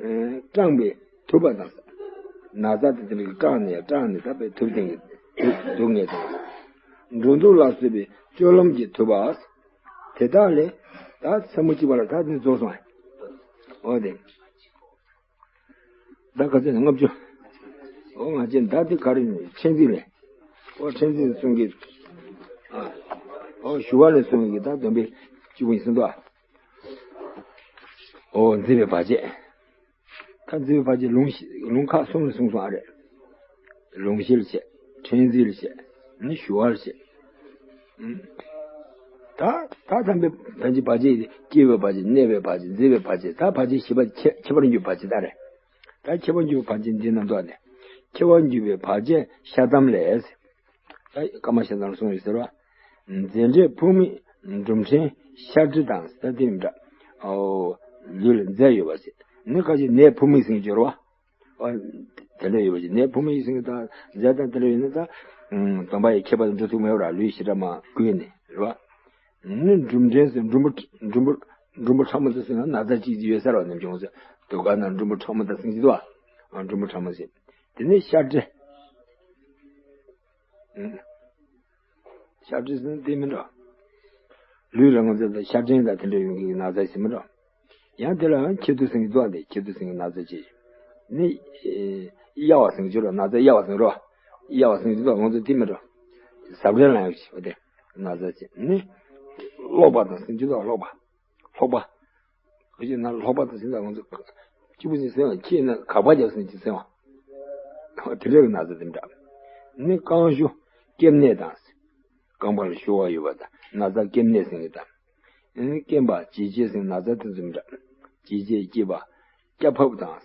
ཨེ་སྐྲངས་པའི་ཐུབ་པ་དང་། ན་བཟའ་དེ་དེ་འདྲ་སྐྲངས་ནས་སྐྲངས་ནས་ད་དཔེ་ཐུབ་ཐུབ་ངེས་དང་། འགྲོ་འདུག་ལ་སོགས་པའི་སྤྱོད་ལམ་གྱི་ཐུབ་པ། དེ་དག་ལས་ད་ཚན་པོ་གཅིག་པ་ལ་ད་དེ་རྫོགས་སོང་། འོ་དེ། ད་ག་ཚོད་ནས་ལྔ་བཅུ། འོ་ང་ཚོས་ད་དེ་ག་རེ་ནས་ཕྲེང་རྩལ་ལས། འོ་ཕྲེང་རྩལ་ནས་གསུང་གི། ཨ། འོ་ཞུ་བ་ནས་གསུང་གི་ད་སྡོམ་པའི་བཅུ་པོ་ཡིན་གསུངས་འདུག་ཨོ་མཛེས་པའི་བར་ཆད། ད་མཛེས་པའི་བར་ཆད་ལུང་ལུང་ཁག་གསུམ་ལ་གསུངས་སོང་ཨ་རེད། ལུང་གཞི་ལ་བྱས། ཕྲེང་རྩལ་ལ་བྱས། ནི་ཞུ་བ་ལ་བྱས། ཨུམ། ད་ད་དམ་པའི་བར་ཆད་བར་ཆད་སྐྱེ་བའི་བར་ཆད། གནས་པའི་བར་ཆད། མཛེས་པའི་བར་ཆད། ད་བར་ཆད་བཞི་པ་ཁྱད་ཁྱད་པར་འགྱུར་བར་ཆད་ད་རེད། ད་ཁྱད་པར་འགྱུར་བར་ཆད་འདི་རྣམས་ཐོག་ནས། ཁྱད་པར་འགྱུར་བའི་བར་ཆད་ཤ་ཐམ་ལས། ད་ཀ་མ་ཤ་ཐམ་གསུངས་ཡོད་ཟེར་བ། མཛེ་འབྲས་ཕུ་མིག་འབྲུམ་ཕྲན་ཤ་གྲི་དང་ཟེར་དེ་འདྲ། ཨོ། ལུས་ལ་མཛེ་ཡོད་པ་ཟེར། ནི་ཁ་ཅིག་ནད་ཕུ་མིག་ཟེར་གྱི་ཡོད་རེད་བ། ཨོ། དེ་འདྲ་ཡོད་པ་ཟེར། ནད་ཕུ་མིག་ཟེར་གྱི་ད་མཛེ་དང་དེ་འདྲ་ཡོད་ན་ད། སྡོམ་པ་ཡི་ཁྱད་པར་དུ་འགྲོ་ཐུབ་མེད་པ་ར། ལུས་ཞེ་དྲག་མ་བསྐུལ་ནས་རེད་བ། ནི་འབྲུམ་ཕྲན་ཟེར་འབྲུམ་བུ་འབྲུམ་བུ་འབྲུམ་བུ་ཕྲ་མོ་དེ་ཟེར་ན་ན་ཚ་གཅིག་ཅིག་ཡོད་ས་རེད་བ། ནམ་བྱུང་ཟེར་དུ་ག་ན་འབྲུམ་བུ་ཕྲ་མོ་དེ་ཟེར་གྱི་འདུག་བ། འབྲུམ་བུ་ཕྲ་མོ་ཟེར། དེ་ནས་ཤ་གྲི། ཤ་གྲི་ཟེར་ན་དེ་མིན་འགྲོ། ལུས་ལ་ང་ཚོ་ཤ་གྲི་དང་དེ་འདྲ་ཡོང་གི་ན་ཚ་ཞིག་མིན་འགྲོ། ཡང་དེ་ལ་ཡང་ཁྱེད་དུ་ཟིན་གྱི་འདུག་ཨ། དེ་ཁྱེད་དུ་ཟིན་གྱི་ན་ཚ་ཅིག་ནི། གཡའ་བ་ཟིན་གྱི་རོ། ན་ཚ་གཡའ་བ་ཟིན་རོ། གཡའ་བ་ཟིན་གྱི་འདུག་ང་ཚོ་དེ་མིན་འགྲོ། ཟབ་རེ་ལ་ཡང་ཞིག་དེ་ན་ཚ་ཅིག་ནི། གློག་པ་དང་ཟིན་གྱི་འདུག་གློག་པ། གློག་པ། ཁོ་ཅིག་ན་ལྷོག་པ་དང་ཟིན་ལ་ང་ཚོ་གཅིག་པུ་ཟིན་ཟིན་བ། ཁྱེད་ན་གག་པ་རྒྱབ་ཟིན་གྱི་ཟིན་བ། དེ་འདྲ་གི་ན་ཚ་དེ་འདྲ། ནི་རྐང་གཞུ་སྐེམ་ནད་དང་། རྐང་པ་ལ་གཞུ་བ་ཡོད་པ་དང་ན་ཚ་སྐེམ་ནད་ཟིན་གྱི་དང་། ནི་སྐེམ་པ་ལྗིད་ཆེ་ཟིན་ན་ཚ་དེ་ཚོ་འདྲ། ལྗིད་ཆེ་སྐྱེས་པ་སྐྱ་ཕབ་དང་།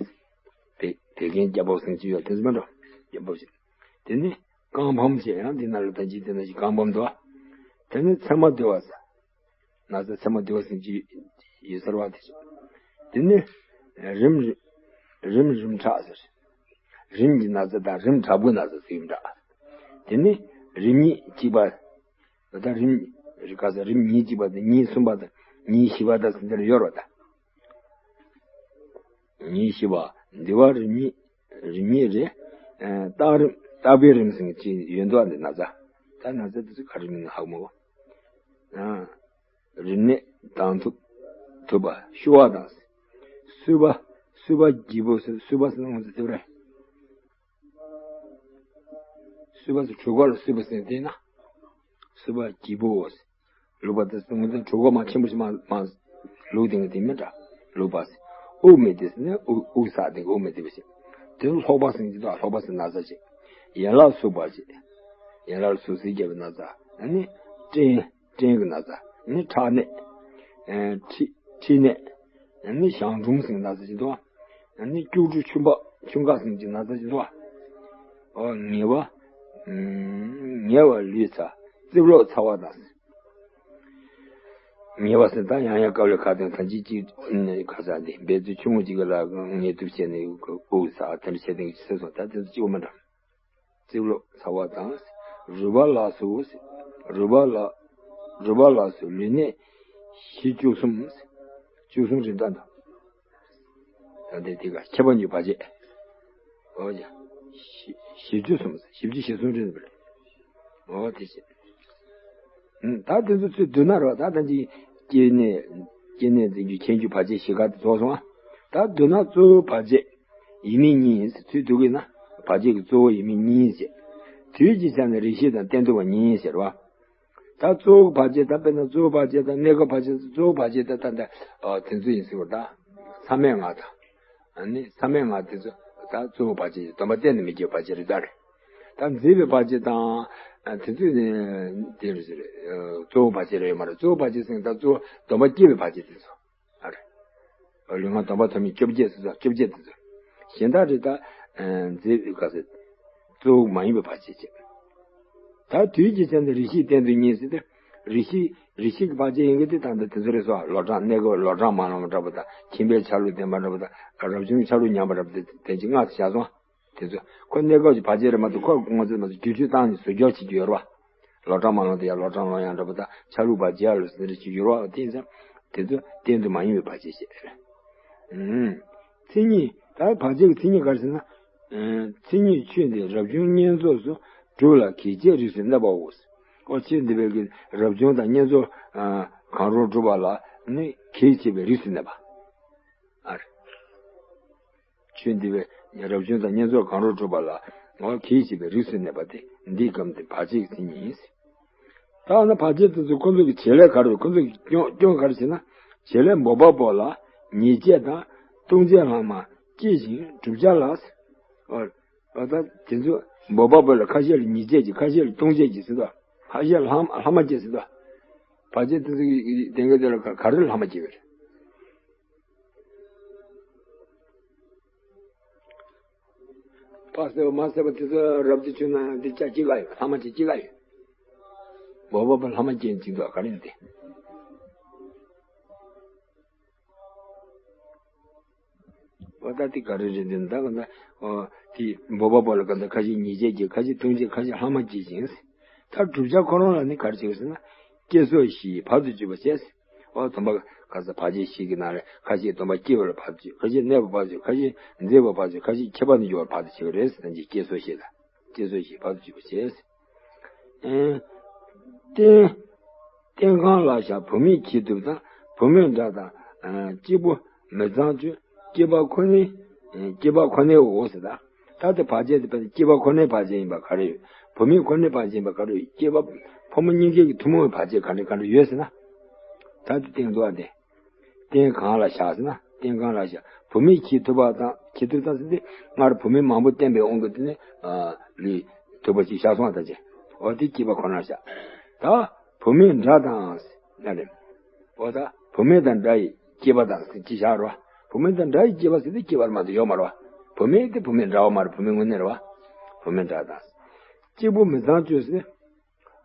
བད་བད་ཀན་སྐྱ་ཕབ་ཟིན་གྱི་ཡོད་དེ་ཚོ་མ་འགྲོ། སྐྱ་ཕབ་ཟིན། དེ་ནི་རྐང་འཕམ་ཞེས་ཡང་འདི་ན་ལ་ད་ཅི་དེ་ན་ཞིག་རྐང་འཕམ་འདུག་དེ་ནི་མཚན་མ་དུ་བ་ཟེར། ན་ཚ་མཚན་མ་དུ་བ་ཟེར་གྱི་ཡོད་ཟེར་བ་དེ་བཞིན། དེ་ནི་རིམས་རིམས་རིམས་ཁྲག་ཟེར། རིམས་ཀྱི་ན་ཚ་དང་རིམས་དྲག་པོའི་ན་ཚ་ཟེར་གྱི་འདྲ། དེ་ནི་རིམས་ཉིད་གཅིག་པ། ད་རིམས་རི་ཁ་ཟེར་རིམས་ཉིད་གཅིག་པ་དང་ཉིད་གསུམ་པ་དང་ཉིད་བཞི་པ་དང་ཟེར་འདིར་ཡོད་རེད་ད། ཉིད་བཞི་པ་ འདི་བ་རིམས་ནད་རིམས་ནད་རེད། ཨ་སྟག་རིམས་སྟག་པའི་རིམས་ཟེར་གྱི་ཡོད་འདུག་ཨ། འདི་ན་ཚ་ད་ན་ཚ་འདི་ཚོ་ག་རེ་མིན་ན་ཧ་གོ་མ་གོ། ཨ་རིམས་ནད་དང་ཐུབ་ཐུབ་པ་ཤུ་བ་དང་། གསུས་པ་གསུས་པ་ལྗིད་པོ་ཟེར། གསུས་པ་ཟེར་ན་ང་ཚོ་དེ་རེད། གསུས་པ་ཟེར་གྲོད་ཁོག་ལ་གསུས་པ་ཟེར་དེ་ན། གསུས་པ་ལྗིད་པོ་ཟེར། ལུག་པ་དེ་ཟེར་ང་ཚོ་གྲོད་ཁོག་མ་ཆེན་པོ་ཞིག་མ་མ་ལུག་དེ་ང་དེ་མི་འདྲ། ལུག་པ་ཟེར། དབུགས་མི་བདེ་ཟེར་ན་དབུགས་དབུགས་བསགས་དེ་དབུགས་མི་བདེ་བ་ཞིག་དེ་ལྷོག་པ་ཟེར་གྱི་འདུག་ལྷོག་པ་ཟེར་ན་ཚ་ཞིག་ཡན་ལག་ཟུག་པ་ཞིག་ཡན་ལག་ཟུག་གཟེར་རྒྱབ་པའི་ན་ཚ། ཨ་ནི་སྐྲན། སྐྲན་གྱི་ན་ཚ། ནི་ཁྲག་ནད། ཨེ་མཁྲིས་མཁྲིས་ནད། ནི་གཞང་འབྲུམ་ཟེར་ན་ཚ་ཞིག་འདུག་ནི་སྐྱུག་བྲོ་ཆུ་འབག་ཆུ་འགག་ཟེར་གྱི་ན་ཚ་ཞིག་འདུག་ཨོ་ངལ་བ། ངལ་བ་ལུས་ཚ། རྩིབ་ལོགས་ཚ་བ་དང་། ངལ་བ་ཟེར་ད་ཡང་ཡང་དཀའ་ལས་ཁག་དང་ཐམས་ཅད་ཅིག་ཁ་ས་འདི་འབད་རྩོལ་ཆུང་ངུ་ཅིག་ལ་ངལ་དུབ་བྱས་ནས་དབུགས་ཟ་དེ་འདྲ་བྱས་དེ་ཟེར་སོང་། ད་དེ་ཚོ་གཅིག་པོ་མ་འདྲ། རྩིབ་ལོགས་ཚ་བ་དང་། རུས་པ་ལ་སོགས། རུས་པ་ལ། རུས་པ་ལ་སོགས་ལུས་ནད་བཞི་བཅུ་གསུམ། བཅུ་གསུམ་རེད་ད། ད་འདི་དེ་ག་ཁྱད་པར་ཉུང་བ་བར་ཆད། ཨོ་ཡ། བཞི་བཅུ་གསུམ། བཞི་བཅུ་ཞེ་གསུམ་རེད་པ། ཨོ་དེ་བྱས། ད་དེ་ཚོ་ཚུར་བསྡུ་ན་རོ། ད་ད་ཅི་སྐྱེ་གནས། སྐྱེ་གནས་འཛིན་རྒྱུ་མཁྱེན་རྒྱུ་བར་ཆད་བཞི་ག་དེ་རྫོགས་སོང་ཨ། ད་བསྡུ་ན་གཙོ་བོ་བར་ཆད་ཡིན་མིན་གཉིས་ཡིན་ཟེར། ཚུར་བསྡུ་གི་ན་བར་ཆད་ཀྱི་གཙོ་བོ་ཡིན་མིན་གཉིས་ཡིན་ཟེར། དུས་ཀྱི་ཆ་ནས་རེག་ཤེས་དང་གཏན་དུ་བ་གཉིས་ཡིན་ཟེར་བ། ད་གཙོ་བོ་བར་ཆད་ད་དཔེར་ན་གཙོ་བོ་བར་ཆད་དང་གནས་སྐབས་བར་ཆད། གཙོ་བོ་བར་ཆད་ད་ད་ད་དེ་ཚོ་ཡིན་ཟེར་བ། ད་མཚམས་མེད་ལྔ་དང་། ཨ་ནི་མཚམས་མེད་ལྔ་དེ་ཚོ་ད་གཙོ་བོ་བར་ཆད་ཀྱི་སྡོམ་པ་གཏན་ནས་མི་སྐྱེ་བའི་བར་ཆད་རེད་ད་རེད། ད་མཛེས་པའི་བར་ཆད་དང་། ཨ་དེ་ཚོ་ནི་དེ་རེད་ཟེར། ཨ་གཙོ་བོ་བར་ཆད་རེད་ཡོད་མ་རེད། གཙོ་བོ་བར་ཆད་ཟེར་ད་གཙོ་བོ་སྡོམ་པ་སྐྱེ་བའི་བར་ཆད་དེ་ཚོ། ཨ་རེད། ལུས་ངག་གདོང་པ་ཐོབ་མིན་བཅོ་བརྒྱད་ཟེར་ཚོ། བཅོ་བརྒྱད་དེ་ཚོ། གཞན་དག་རེད་ད། ཨ་མཛེས་པའི་ག་ཚོད། གཙོ་བོ་མ་ཡིན་པའི་བར་ཆད་བྱེད། ད་དུས་ཀྱི་ཆ་ནས་རེག་ཤེས་གཏན་དུ་གཉིས་ཟེར་ཏེ། རེག་ཤེས་རེག་ཤེས་ཀྱི་བར་ཆད་ཡིན་གྱི་དེ་དང་དེ་དེ་ཚོ་རེད་སོ། ལོ་གྲངས་གནས་སྐབས་ལོ་གྲངས་མ་ལོངས་པ་འདྲ་པོ་དང་། ཁྱིམ་པའི་ཆ་ལུགས་ལྡན་པ་འདྲ་པོ་དང་། རབ་བྱུང་ཆ་ལུགས་ཉམས་པ་འདྲ་པོ་དེ་དེ་ཅིག་ལྔ་དེ་བཞག་སོང་། དེ་ཚོ་ཁོ་གནས་སྐབས་ཀྱི་བར་ཆད་རེད་མ་གཏོགས་ཁོ་ང་ཚོས་མ་གཏོགས་བསྒྱུར་བཅོས་བཏང་ནས་བཟོ་བཅོས་བྱེད་རྒྱུ་ཡོད་རེད་བ། ལོ་གྲངས་མ་ལོངས་དེ་ཡང་ལོ་གྲངས་ལོངས་ཡང་འདྲ་པོ་དང་། ཆ་ལུགས་བར་ཆད་ལ་ཟེར་རེ་བྱེད་རྒྱུ་ཡོད་རེད་བ། དེ་ཡིན་ཙང་དེ་ཚོ་གཏན་དུ་མ་ཡིན་པའི་བར་ཆད་བཤད། ཨུམ། མཚན་ཉིད་ད་བར་ཆད་ཀྱི་མཚན་ཉིད་ག་རེ་ཟེར་ན། མཚན་ཉིད་ཆོས་འདི་རབ་བྱུང་བསྙེན་རྫོགས་སུ། གྲུབ་ལ་གེགས་བྱས་རིགས་སུ་གནས་པའོ། ཨོ་ཆོས་འདི་བས་ཀྱི་རབ་བྱུང་དང་བསྙེན་རྫོགས་གང་རུང་གྲུབ་པ་ལ་ནི་གེགས་བྱེད་པའི་རིགས་སུ་གནས་པ། ཨ་རེ། ཆོས་འདི་བས་རབ་བྱུང་དང་བསྙེན་རྫོགས་གང་རུང་གྲུབ་པ་ལ་ངོ་གེགས་བྱེད་པའི་རིགས་སུ་གནས་པ་དེ་འདིའི་སྐབས་འདི་བར་ཆད་ཀྱི་མཚན་ཉིད་ཡིན། ད་ན་བར་ཆད་དེ་ཚོ་ཁོ་ཚོ་གི་བྱེད་ལས་ག་རེ། ཁོ་ཚོ་གི་སྐྱོན་སྐྱོན་ག་རེ་ཟེར་ན། བྱེད་ལས་འབོགས་པ་པོ་ལ་ཉེས་བྱས་དང་ལྟུང་བྱེད་ལྷག་མ་སྐྱེ་ཞིང་བསྒྲུབ་བྱ་ལ། ཨོ་ཨོ་ད་དེ་ཚོ་འབོགས་པ་པོ་ལ་ཁ་ཤས་ལ་ཉེས་བྱས་ཀྱི། ཁ་ཤས་ལ་ལྟུང་བྱེད་ཀྱི་ཟེར་དོ། ཁ་ཤས་ལ་ལྷག་ལྷག་མ་སྐྱེ་ཟེར་དོ། བར་ཆད་དེ་ཚོ་གི་དེ་འགའ་དེ་ལ་ག་ག་རེ་ལྷག་མ་སྐྱེ་བ་རེད། ཕ་ཟེར་བ་མ་ཟེར་བ་དེ་ཚོ་རབ་ཏུ་བྱུང་ན་འདི་ཅག་གཅིག་ལ་ཡོད། ལྷག་མ་གཅིག་གཅིག་ལ་ཡོད། འབོགས་པ་པོ་ལྷག་མ་སྐྱེ་གཅིག་འདུག་ག་རེ་ཡིན་ཏེ། འོ་ད་དེ་ག་རེ་རེད་འདི་ད་ག་ད། འོ་དེ་འབོགས་པ་པོ་ལ་ག་ད་ཁ་ཤས་ཉེས་བྱས་ཀྱི། ཁ་ཤས་ལྟུང་བྱེད། ཁ་ཤས་ལྷག་མ་སྐྱེ་ཞིང་། ད་བསྒྲུབ་བྱ་ཁོ་རང་ལ་ནི་ག་རེ་བྱེད་དགོས་ཟེར་ན། བསྐྱེད་རྫོགས་བཞིའི་བར་དུ་གཅོད་པ་བྱས། ཨོ་སྡོམ་པ་ག་ས་བར་ཆད་བཞི་གི་ནང་ལ་ཁ་ཤས་སྡོམ་པ་སྐྱེ་བ་ལ་བར་དུ་གཅོད། ཁ་ཤས་གནས་པ་བར་དུ་གཅོད། ཁ་ཤས་མཛེས་པ་བར་དུ་གཅོད། ཁ་ཤས་ཁྱད་པར་དུ་འགྱུར་བ་བར་དུ་གཅོད་པ་རེད་ཟེར་ན། བསྐྱེད་རྫོགས་བཞི་ལ། བསྐྱེད་རྫོགས་བཞིའི་བར་དུ་གཅོད་པ་བྱས། ཨེ། རྟེན། རྟེན་གང་ལ་བཞག་བུད་མེད་ཁྱི་གདུག་དང་། བུད་མེད་འདྲ་དང་། ཨ་སྐྱེས་བུ་མི་ཚངས་སྤྱོད། སྐྱེས་པ་ཁོ་ནའི། ཨེ་སྐྱེས་པ་ཁོ་ནའི་འོ་ཟེར་ད། ད་དེ་བར་ཆད་དེ་བས་སྐྱེས་པ་ཁོ་ནའི་བར་ཆད་ཡིན་པ་ག་རེ་ཡོད། བུད་མེད་ཁོ་ནའི་བར་ཆད་ཡིན་པ་ག་རེ་ཡོད། སྐྱེས་པ་ཕོ་མོ་གཉིས་ཀའི་གི་ཐུན་མོང་བའི་བར་ཆད་ག་འདྲ་ག་འདྲ་ཡོད་ཟེར་ན། ད་དེ་སྟེང་དུ་ཨ་དེ། རྟེན་གང་ལ་བཞག་ཟེར་ན། རྟེན་གང་ལ་བཞག་བུད་མེད་ཁྱི་གདུག་པ་དང་། ཁྱི་གདུག་དང་ཟེར་ཏེ་སྔར་བུད་མེད་མང་པོ་བསྟན་པའི་དབང་གིས་དེ་ནི་ཨ་ལུས་གདུག་པ་ཅིག་བཞག་སོང་བ། ད་ཅེ། འོ་དེ་སྐྱེས་པ་ཁོ་ནར་བཞག་ད་བུད་མེད་འདྲ་དང་ཟེར་ན་རེད། འོ་ད་བུད་མེད་དང་འདྲ་ཡི་སྐྱེས་པ་དང་ཟེར་ཅི་བཞག་རོ། བུད་མེད་དང་འདྲ་ཡི་སྐྱེས་པ་ཟེར་ཏེ་སྐྱེས་པ་མ་གཏོགས་ཡོད་མ་རེད་བ། བུད་མེད་དེ་བུད་མེད་འདྲ་བ་མ་རེད། བུད་མེད་དངོས་གནས་རེད་བ། བུད་མེད་འདྲ་དང་། གཅིག་པུ་མི་ཚངས་སྤྱོད་ཟེར།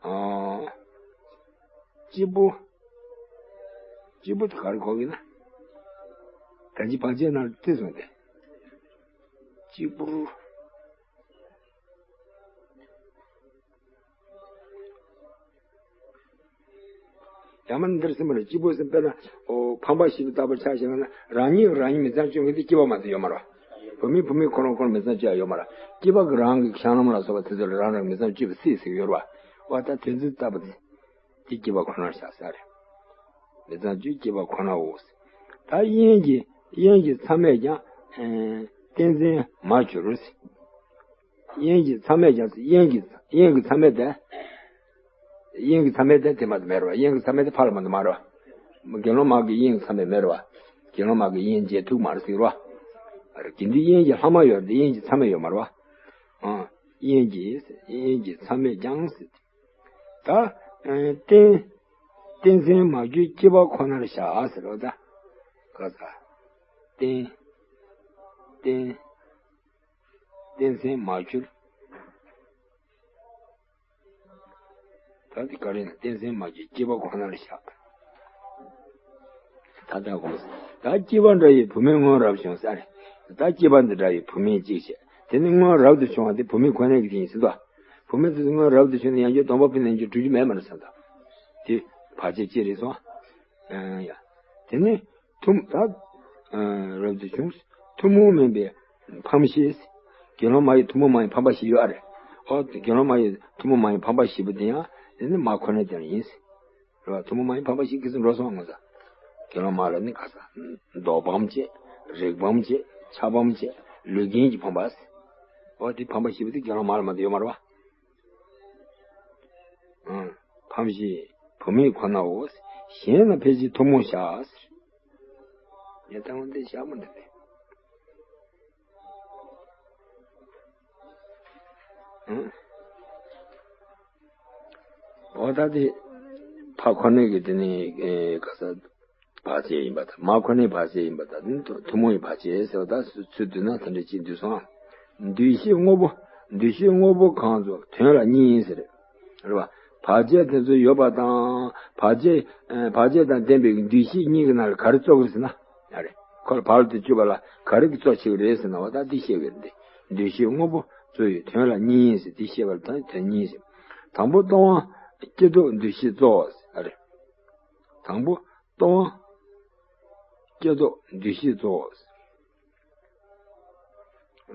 ཨ། གཅིག་པུ། གཅིག་པུ་དེ་ག་རེ་གོ་གི་ན། ད་ཅི་བར་ཆད་ནང་བརྩིས་སོང་སྟེ། གཅིག་པུ། ཡང་མིན་འདིར་སེམས་པ་ལ་གཅིག་པུ་སེམས་དཔེར་ན། ཨོ་ཕངས་པ་ཞིག་ལྟ་བུར་ཆ་བཞག་ན། རང་ཉིད་རང་ཉིད་མི་ཚངས་སྤྱོད་མཁན་དེ་སྐྱེས་པ་མ་གཏོགས་ཡོད་མ་རེད། བུད་མེད་བུད་མེད་ཁོ་རང་ཁོ་རང་མི་ཚང་གཅོད་ཡ་ཡོད་མ་རེད། སྐྱེས་པ་གི་རང་གི་ཤ་ལམ་ལ་སོགས་པ་དེ་ཚོ་ལ་རང་རང་མི་ཚང་གཅོད་པ་སྲིད་ཟེར་གྱི་ཡོད་རེད་བ། འོ་ད་དེ་ཚོ་ལྟ་བུ་དེ། དེ་སྐྱེས་པ་ཁོ་ནར་བཞག་ས་རེད། མི་ཚང་གཅོད་སྐྱེས་པ་ཁོ་ནའོ། ད་དབྱེན་གྱི་དབྱེན་གྱི་མཚམས་མེད་ཀྱང་། ཏིང་འཛིན་མར་གྱུར། དབྱེན་གྱི་མཚམས་མེད་ཀྱང་། དབྱེན་གྱི་དབྱེན་གྱི་མཚམས་མེད་དེ། དབྱེན་གྱི་མཚམས་མེད་དེ་དེ་མ་མེད་རེད་བ། དབྱེན་གྱི་མཚམས་མེད་དེ་ཕར་ལ་མ་འདུག་མ་རེད་བ། དགེ་སློང་མ་གི་དབྱེན་གྱི་མཚམས་མེད་མེད་རེད་བ། དགེ་སློང་མ་གི་དབྱེན་འབྱེད་ཐུབ་མ་རེད་ཟེར་བ། དགེ་འདུན་དབྱེན་གྱི་ལྷག་མ་ཡོད་རེད་དེ་དབྱེན་གྱི་མཚམས་མེད་ཡོད་མ་རེད་བ། ཨང་། དབྱེན་གྱི་དབྱེན་གྱི་མཚམས་མེད་ཀྱང་ཟེར། ད། ཏིང་། ཏིང་འཛིན་མར་གྱུར་སྐྱེས་པ་ཁོ་ནར་བཞག་ཟེར་བ་ད། ག་ས། ཏིང་། ཏིང་། ཏིང་འཛིན་མར་གྱུར། ད་འདི་ག་རེ་ན་ཏིང་འཛིན་མར་གྱུར་སྐྱེས་པ་ཁོ་ནར་བཞག་ད་ལྟ་གོང་ས། ད་སྐྱེས་པ་འདྲ་ཡི་བུད་མེད་སྔོན་རབས་བྱུང་ས་རེད། ད་སྐྱེས་པ་འདི་འདྲ་ཡི་བུད་མེད་གཅིག་བྱས། དེ་ནི་སྔོན་རབས་ཏུ་བྱུང་བ་དེ་བུད་མེད་ཁོ་ནའི་གི་དེ་ཡིན་ཟེར་དོ། བུད་མེད་དེ་ཚོ་སྔོན་རབས་ཏུ་བྱུང་ནས་ཡང་བསྐྱར་སྡོམ་པ་ཕུལ་ནས་ཀྱང་གྲུབ་རྒྱུ་མེད་མ་རེད་བསམ་དོ། དེ་བར་ཆད་ཅི་རེད་སོང་། ཡ། དེ་ནི་ཐུན་ད། རབ་ཏུ་བྱུང་། ཐུན་མོང་མིན་པའི་ཕམ་བྱེད། དགེ་སློང་མ་ཡི་ཐུན་མོང་མ་ཡི་ཕམ་པ་ཞིག་ཡོད་ཨ་རེད། ཨོ་དགེ་སློང་མ་ཡི་ཐུན་མོང་མ་ཡི་ཕམ་པ་ཞིག་པོ་དེ་ཡང་དེ་ནི་མ་ཁོ་ནའི་དོན་ཡིན། རེད་བ། ཐུན་མོང་མ་ཡི་ཕམ་པ་ཞིག་གི་ཚུལ་འགྲོ་སོང་ངོ་ས། དགེ་སློང་མ་ལ་ནི་ག་ས། མདོག་ཕམ་བྱེད། རེག་ཕམ་བྱེད། ཆགས་ཕམ་བྱེད། ལུས་རྒྱན་གྱི་ཕམ་པ། ཨོ་དེ་ཕམ་པ་ཞིག་པོ་དེ་དགེ་སློང་མ་ལ་མ་གཏོགས་ཡོད་མ་རེད་བ། ཨང་། ཕམ་བྱེད་བུད་མེད་ཁོ་ནའོ། གཞན་ལ་ཕལ་ཆེར་ཐུན་མོང་བཞག་ཟེར། ཡ་ད་འོ་འདི་བཞག་མི་འདུག་པས། ཨང་། འོ་ད་དེ་ཕ་ཁོ་ནའི་གི་དེ་ནི་ག་ས། བར་ཆད་ཡིན་པ་དང་། མ་ཁོ་ནའི་བར་ཆད་ཡིན་པ་དང་། ཐུན་མོང་གི་བར་ཆད་ཟེར་བ་དང་། ཚུལ་བསྡུ་ན་དེ་འདྲ་ཅིག་འདུས་སོང་། འདུས་བྱས་དངོས་པོ། འདུས་བྱས་དངོས་པོ་གང་ཚོ་དོན་ལ་གཉིས་ཡིན་ཟེར། རེད་བ། བར་ཆད་དེ་ཚོ་ཡོད་པ་དང་། བར་ཆད། བར་ཆད་དང་ལྡན་པའི་འདུས་བྱས་གཉིས་ཀྱི་ནང་ལ་ག་རེ་གཙོ་གི་ཟེར་ན། ཡ་རེད། ཁོ་ལ་བར་དུ་གཅོད་པ་ལ་ག་རེ་གི་གཙོ་ཆེ་གི་རེད་ཟེར་ན། འོ་ད་འདི་བཤད་གི་རེད་དེ། འདུས་བྱས་དངོས་པོ་གཙོ་ཡི་དོན་ལ་གཉིས་ཡིན་ཟེར། འདི་བཤད་པ་ལ་ད་དོན་གཉིས་ཟེར། དང་པོ་ལྟུང་བ་སྐྱེ་སྡུག་འདུ་ཤེས་གཙོ་བོ་ཟེར། ཡ་རེད། དང་པོ། ལྟུང་བ། སྐྱེ་སྡུག་འདུ་ཤེས་གཙོ་བོ།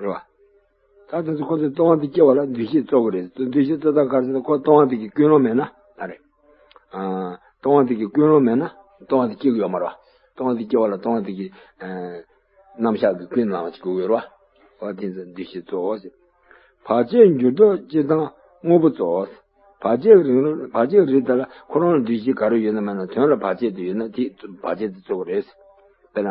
རེད་བ། ད་དེ་ཚོ་ཁོ་ཚོས་ལྟུང་བ་དེ་སྐྱེ་བ་ལ་འདུ་ཤེས་གཙོ་བོ་རེད། འདུ་ཤེས་གཙོ་སྟངས་ག་རེ་ཟེར་ན། ཁོ་ལྟུང་བ་དེ་གི་ཀུན་སློང་མེད་ན། ཨ་རེད། ཨ། ལྟུང་བ་དེ་གི་ཀུན་སློང་མེད་ན་ལྟུང་བ་དེ་སྐྱེ་གི་ཡོད་མ་རེད་བ། ལྟུང་བ་དེ་སྐྱེ་བ་ལ་ལྟུང་བ་དེ་གི། ཨ། རྣམ་གཞག་གི་ཀུན་སློང་ཅིག་དགོས་ཀྱི་ཡོད་རེད་བ། འོ་དེ་ཚོ་འདུ་ཤེས་གཙོ་བོ་ཟེར། བར་ཆད་འགྱུར་ལྡོག་སྐྱེ་སྟངས་དངོས་པོ་གཙོ་བོ་ཟེར། བར་ཆད་ཀྱི་རིགས། བར་ཆད་ཀྱི་རིགས་དེ་ལ་ཁོ་རང་ལ་འདུ་ཤེས་ག་རེ་ཡོད་ན་མེད་ན། དོན་ལ་བར་ཆད་དེ་ཡོད་ན་དེ་བར་ཆད་དེ་གཙོ་བོ་རེད། དཔེར་ན།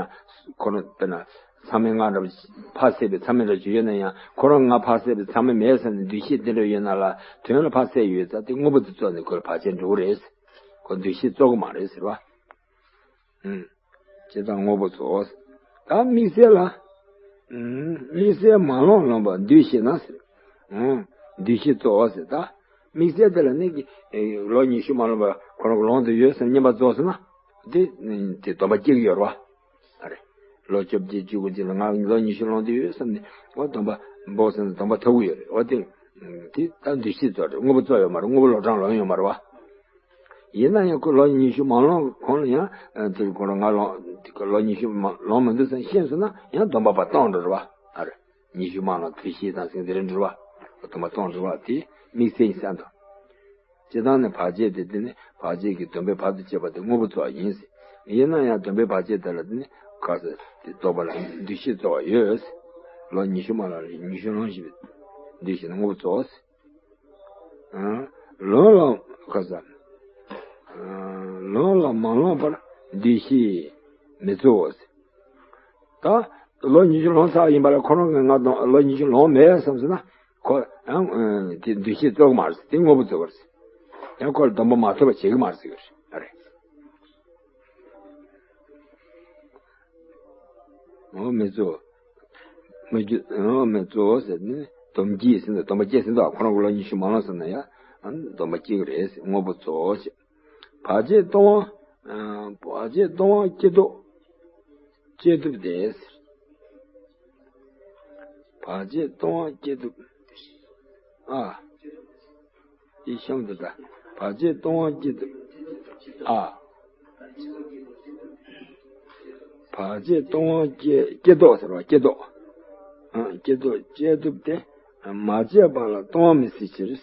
ཁོ་རང་དཔེར་ན། མཚམས་མེད་ལྔ་འདྲ་པོ་ཕར་བསལ་བའི་མཚམས་མེད་འདྲ་ཅིག་ཡོད་ན་ཡང་། ཁོ་རང་ང་ཕར་བསལ་བའི་མཚམས་མེད་མེད་ཟེར་ནས་འདུ་ཤེས་དེ་འདྲ་ཡོད་ན་ལ། དོན་ལ་ཕར་བསལ་ཡོད་ཙང་དེ་དངོས་པོ་དེ་གཙོ་ནས་ཁོ་ལ་བར་ཆད་འགྲོ་གི་རེད། ཁོ་འདུ་ཤེས་གཙོ་གི་མ་རེད་ཟེར་བ། ཨུམ། སྐྱེ་སྟངས་དངོས་པོ་གཙོ་བོ་ཟེར། ད་དམིགས་བསལ་ལ། ཨུམ། དམིགས་བསལ་མ་ལོངས་ལོངས་པ་འདུས་ཤེས་ན་ཟེར། ཨུམ། འདུ་ཤེས་གཙོ་བོ་ཟེར། ད་དམིགས་བསལ་དེ་ལ་ནི། ལོ་ཉི་ཤུ་མ་ལོངས་པར་ཁོ་རང་གི་ལོང་དུ་ཡོད་ཟེར་བསྙེན་པ་རྫོགས་ཟེར་ན། དེ་དེ་སྡོམ་པ་སྐྱེ་གི་ཡོད་རེད་བ། ཨ་རེ། ལོ་བཅོ་བརྒྱད་བཅུ་དགུ་ཅིག་ལ་ང་ལོ་ཉི་ཤུ་ལོང་དུ་ཡོད་བསམ་ནས། འོ་སྡོམ་པ་འབོག་ཟེར་ན་སྡོམ་པ་ཐོབ་གི་ཡོད་རེད། འོ་དེ། དེ་ད་འདུ་ཤེས་གཙོ་རེད། དངོས་པོ་གཙོ་ཡོད་མ་རེད། དངོས་པོ་ལོ་གྲངས་ལོངས་ཡོད་མ་རེད་བ། ཡིན་ན་ཡང་ཁོ་ལོ་ཉི་ཤུ་མ་ལོངས་གོང་ལ་ཡང་། ཨ། དེ་ཁོ་རང་ང་ལོ། ལོ་ཉི་ཤུ་མ་ལོངས་མི་འདུག་ཟེར་ཤེས་སོང་ན་ཡང་སྡོམ་པ་ཕར་གཏོང་འགྲོ་རེད་བ། ཨ་རེ། ཉི་ཤུ་མ་ལོངས་དུས་ཤེས་དང་ཟེར་དེ་རེད་འགྲོ་རེད་བ། སྡོམ་པ་གཏོང་འགྲོ་རེད་བ། དེ་དམིགས་བསལ་ཡིན་བསམ་དང་། སྤྱིར་བཏང་ནས་བར་ཆད་དེ། དེ་ནི་བར་ཆད་ཀྱི་སྡོམ་པས་བར་དུ་གཅོད་པ་དེ་དངོས་པོ་གཙོ་བ་ཡིན། ཡིན་ན་ཡང་སྡོམ་པས་བར་ཆད་དེ་ལ་དེ་ནི་ག་ས་དེ་རྟོགས་པ་ལ་འདུ་ཤེས་གཙོ་བ་ཡོད། ལོ་ཉི་ཤུ་མ་ལོངས་ལ་ཉི་ཤུ་ལོངས་བཞིན་པའི་འདུ་ཤེས་ནི་དངོས་པོ་གཙོ་བོ། ལོང་ལ་ག་ས། ལོང་ལ་མ་ལོངས་པར་འདུ་ཤེས་མི་གཙོ་བོ། ད་ལོ་ཉི་ཤུ་ལོངས་ཚར་ཡིན་པ་ལ་ཁོ་རང་གིས་ང་ལོ་ཉི་ཤུ་ལོངས་མེད་བསམ་ཟེར་ན། ཁོ་ཡང་དེ་འདུ་ཤེས་གཙོ་གི་མ་རེད། དེ་དངོས་པོ་གཙོ་བོ་རེད། ཡང་ཁོ་ལ་སྡོམ་པ་མ་ཐོབ་པ་བྱེད་གི་མ་རེད་ཟེར་གི་རེད། ཨ་རེད། འོ་མི་གཙོ། མི་རྒྱུ། འོ་མི་གཙོ་ཟེར་ནས་སྡོམ་སྐྱེས་ཟེར་ན། སྡོམ་པ་སྐྱེས་ཟེར་ན། ཁོ་རང་གི་ལོ་ཉི་ཤུ་མ་ལོངས་ཟེར་ན་ཡང་སྡོམ་པ་སྐྱེ་གི་རེད་ཟེར། དངོས་པོ་གཙོ་ཟེར། བར་ཆད་ལྟུང་བ། བར་ཆད་ལྟུང་བ་སྐྱེ་སྡུག་སྐྱེ་སྡུག་དེ་ཟེར། བར་ཆད་ལྟུང་བ་སྐྱེ་སྡུག་ཨ། དེ་གཤམ་དུ་ད། བར་ཆད་ལྟུང་བ་སྐྱེ་སྡུག་ཨ། བར་ཆད་ལྟུང་བ་སྐྱེ། སྐྱེ་ལྡོག་ཟེར་བ། སྐྱེ་ལྡོག་སྐྱེ་ལྡོག་བཅད་ཐུབ་སྟེ། མ་བཅད་པ་ལ་ལྟུང་བ་མི་སྲིད་ཕྱིར།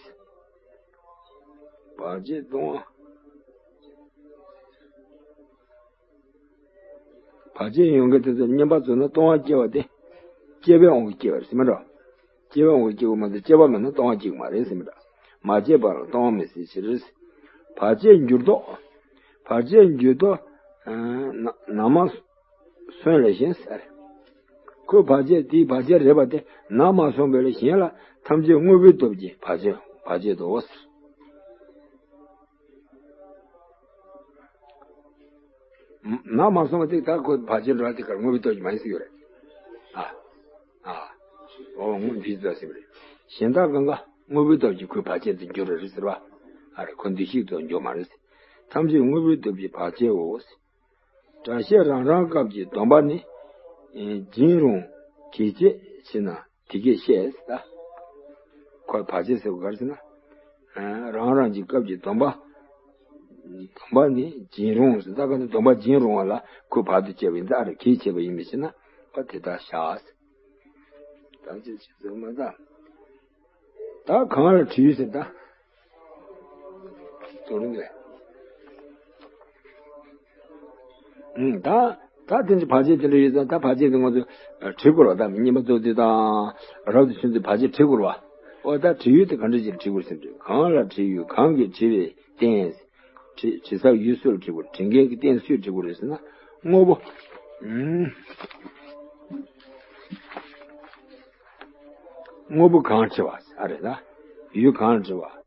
བར་ཆད་ལྟུང་བ། བར་ཆད་ཡོང་མཁན་དེ་ཚོ་བསྙེན་པ་བཙུགས་ན་ལྟུང་བ་སྐྱེ་བ་དེ། སྐྱེ་བའི་དབང་གིས་སྐྱེ་བ་རེད་ཟེར་མི་འགྲོ། སྐྱེ་བའི་དབང་གིས་སྐྱེ་བ་མ་གཏོགས་སྐྱེ་བ་མེད་ན་ལྟུང་བ་སྐྱེ་གི་མ་རེད་ཟེར་མི་འགྲོ། མ་བཅད་པ་ལ་ལྟུང་བ་མི་སྲིད་ཕྱིར། བར་ཆད་འགྱུར་ལྡོག་བར་ཆད་འགྱུར་ལྡོག་ན་ན་མ་སོན་ལས་གཞན་ཟེར། ཁོའི་བར་ཆད་དེའི་བར་ཆད་རེད་པ་དེ་ན་མ་སོན་པ་ལས་གཞན་ལ་ཐམས་ཅད་དངོས་པོའི་སྟོབས་ཀྱིས་བར་ཆད་བར་ཆད་དོ་ཟེར། ན་མ་སོན་པ་དེ་ད་ཁོའི་བར་ཆད་འགྲོ་བ་དེ་གར་དངོས་པོའི་སྟོབས་ཀྱིས་མ་ཡིན་ཟེར་གྱི་ཡོད་རེད། ཨ། ཨ། འོ་ངོ་འདི་ཙམ་ཟེར་བ་རེད། གཞན་དག་གང་ག་དངོས་པོའི་སྟོབས་ཀྱིས་ཁོའི་བར་ཆད་དེ་འགྱུར་རེ་རེད་ཟེར་བ། ཨ་རེ་ཁོ་འདི་ཞིག་ཏུ་འགྱུར་མ་རེད་ཟེར། ཐམས་ཅད་དངོས་པོའི་སྟོབས་ཀྱིས་བར་ཆད་འོ་ཟེར། སྒྲ་བཤད་རང་རང་སྐབས་ཀྱི་སྡོམ་པ་ནི། ཨེ་སྦྱིན་རུང་གིས་བཅད་ཟེར་ན་དེ་སྐད་བཤད་ཟེར་ད། ཁོ་བར་ཆད་ཟེར་བ་ག་རེ་ཟེར་ན། ཨ་རང་རང་གི་སྐབས་ཀྱི་སྡོམ་པ། སྡོམ་པ་ནི་སྦྱིན་རུང་ཟེར་ད་ག་ནི་སྡོམ་པ་སྦྱིན་རུང་བ་ལ་ཁོ་བར་དུ་བཅད་པ་ཡིན་ད་ཨ་རེ་གིས་བཅད་པ་ཡིན་མི་ཤེས་ན་ཁོ་དེ་ལྟར་བཞག་ཟེར། ད་ཅི་ཅི་ཟེར་མ་ད། ད་གང་ལ་དྲི་ཡོད་ཟེར་ད། དོ་རུང་ངས། ཨུམ་ད། ད་དེ་ཚོ་བར་ཆད་དེ་འདྲ་ཡོད་ཙང་ད་བར་ཆད་དེ་ང་ཚོ་བྲི་དགོས་རེད་པ། ད་བསྙེན་པ་བཙུགས་དུས་དང་རབ་ཏུ་བྱུང་དུས་བར་ཆད་བྲི་དགོས་རེད་པ། ཨོ་ད་དྲི་ཡོད་དེ་ག་འདྲ་ཞིག་བྲི་དགོས་ཟེར་དུས་གང་ལ་དྲི་ཡོད་གང་གིས་དྲི་བའི་རྟེན། དྲི་དྲི་ཟ་ཡུལ་སུ་ལ་དྲི་དགོས་དྲི་མཁན་གྱི་རྟེན་སུས་དྲི་དགོས་རེད་ཟེར་ན་དངོས་པོ། ཨུམ། དངོས་པོ་གང་དྲི་བ་ཨ་རེད་ད། ཡུལ་གང་དྲི་བ།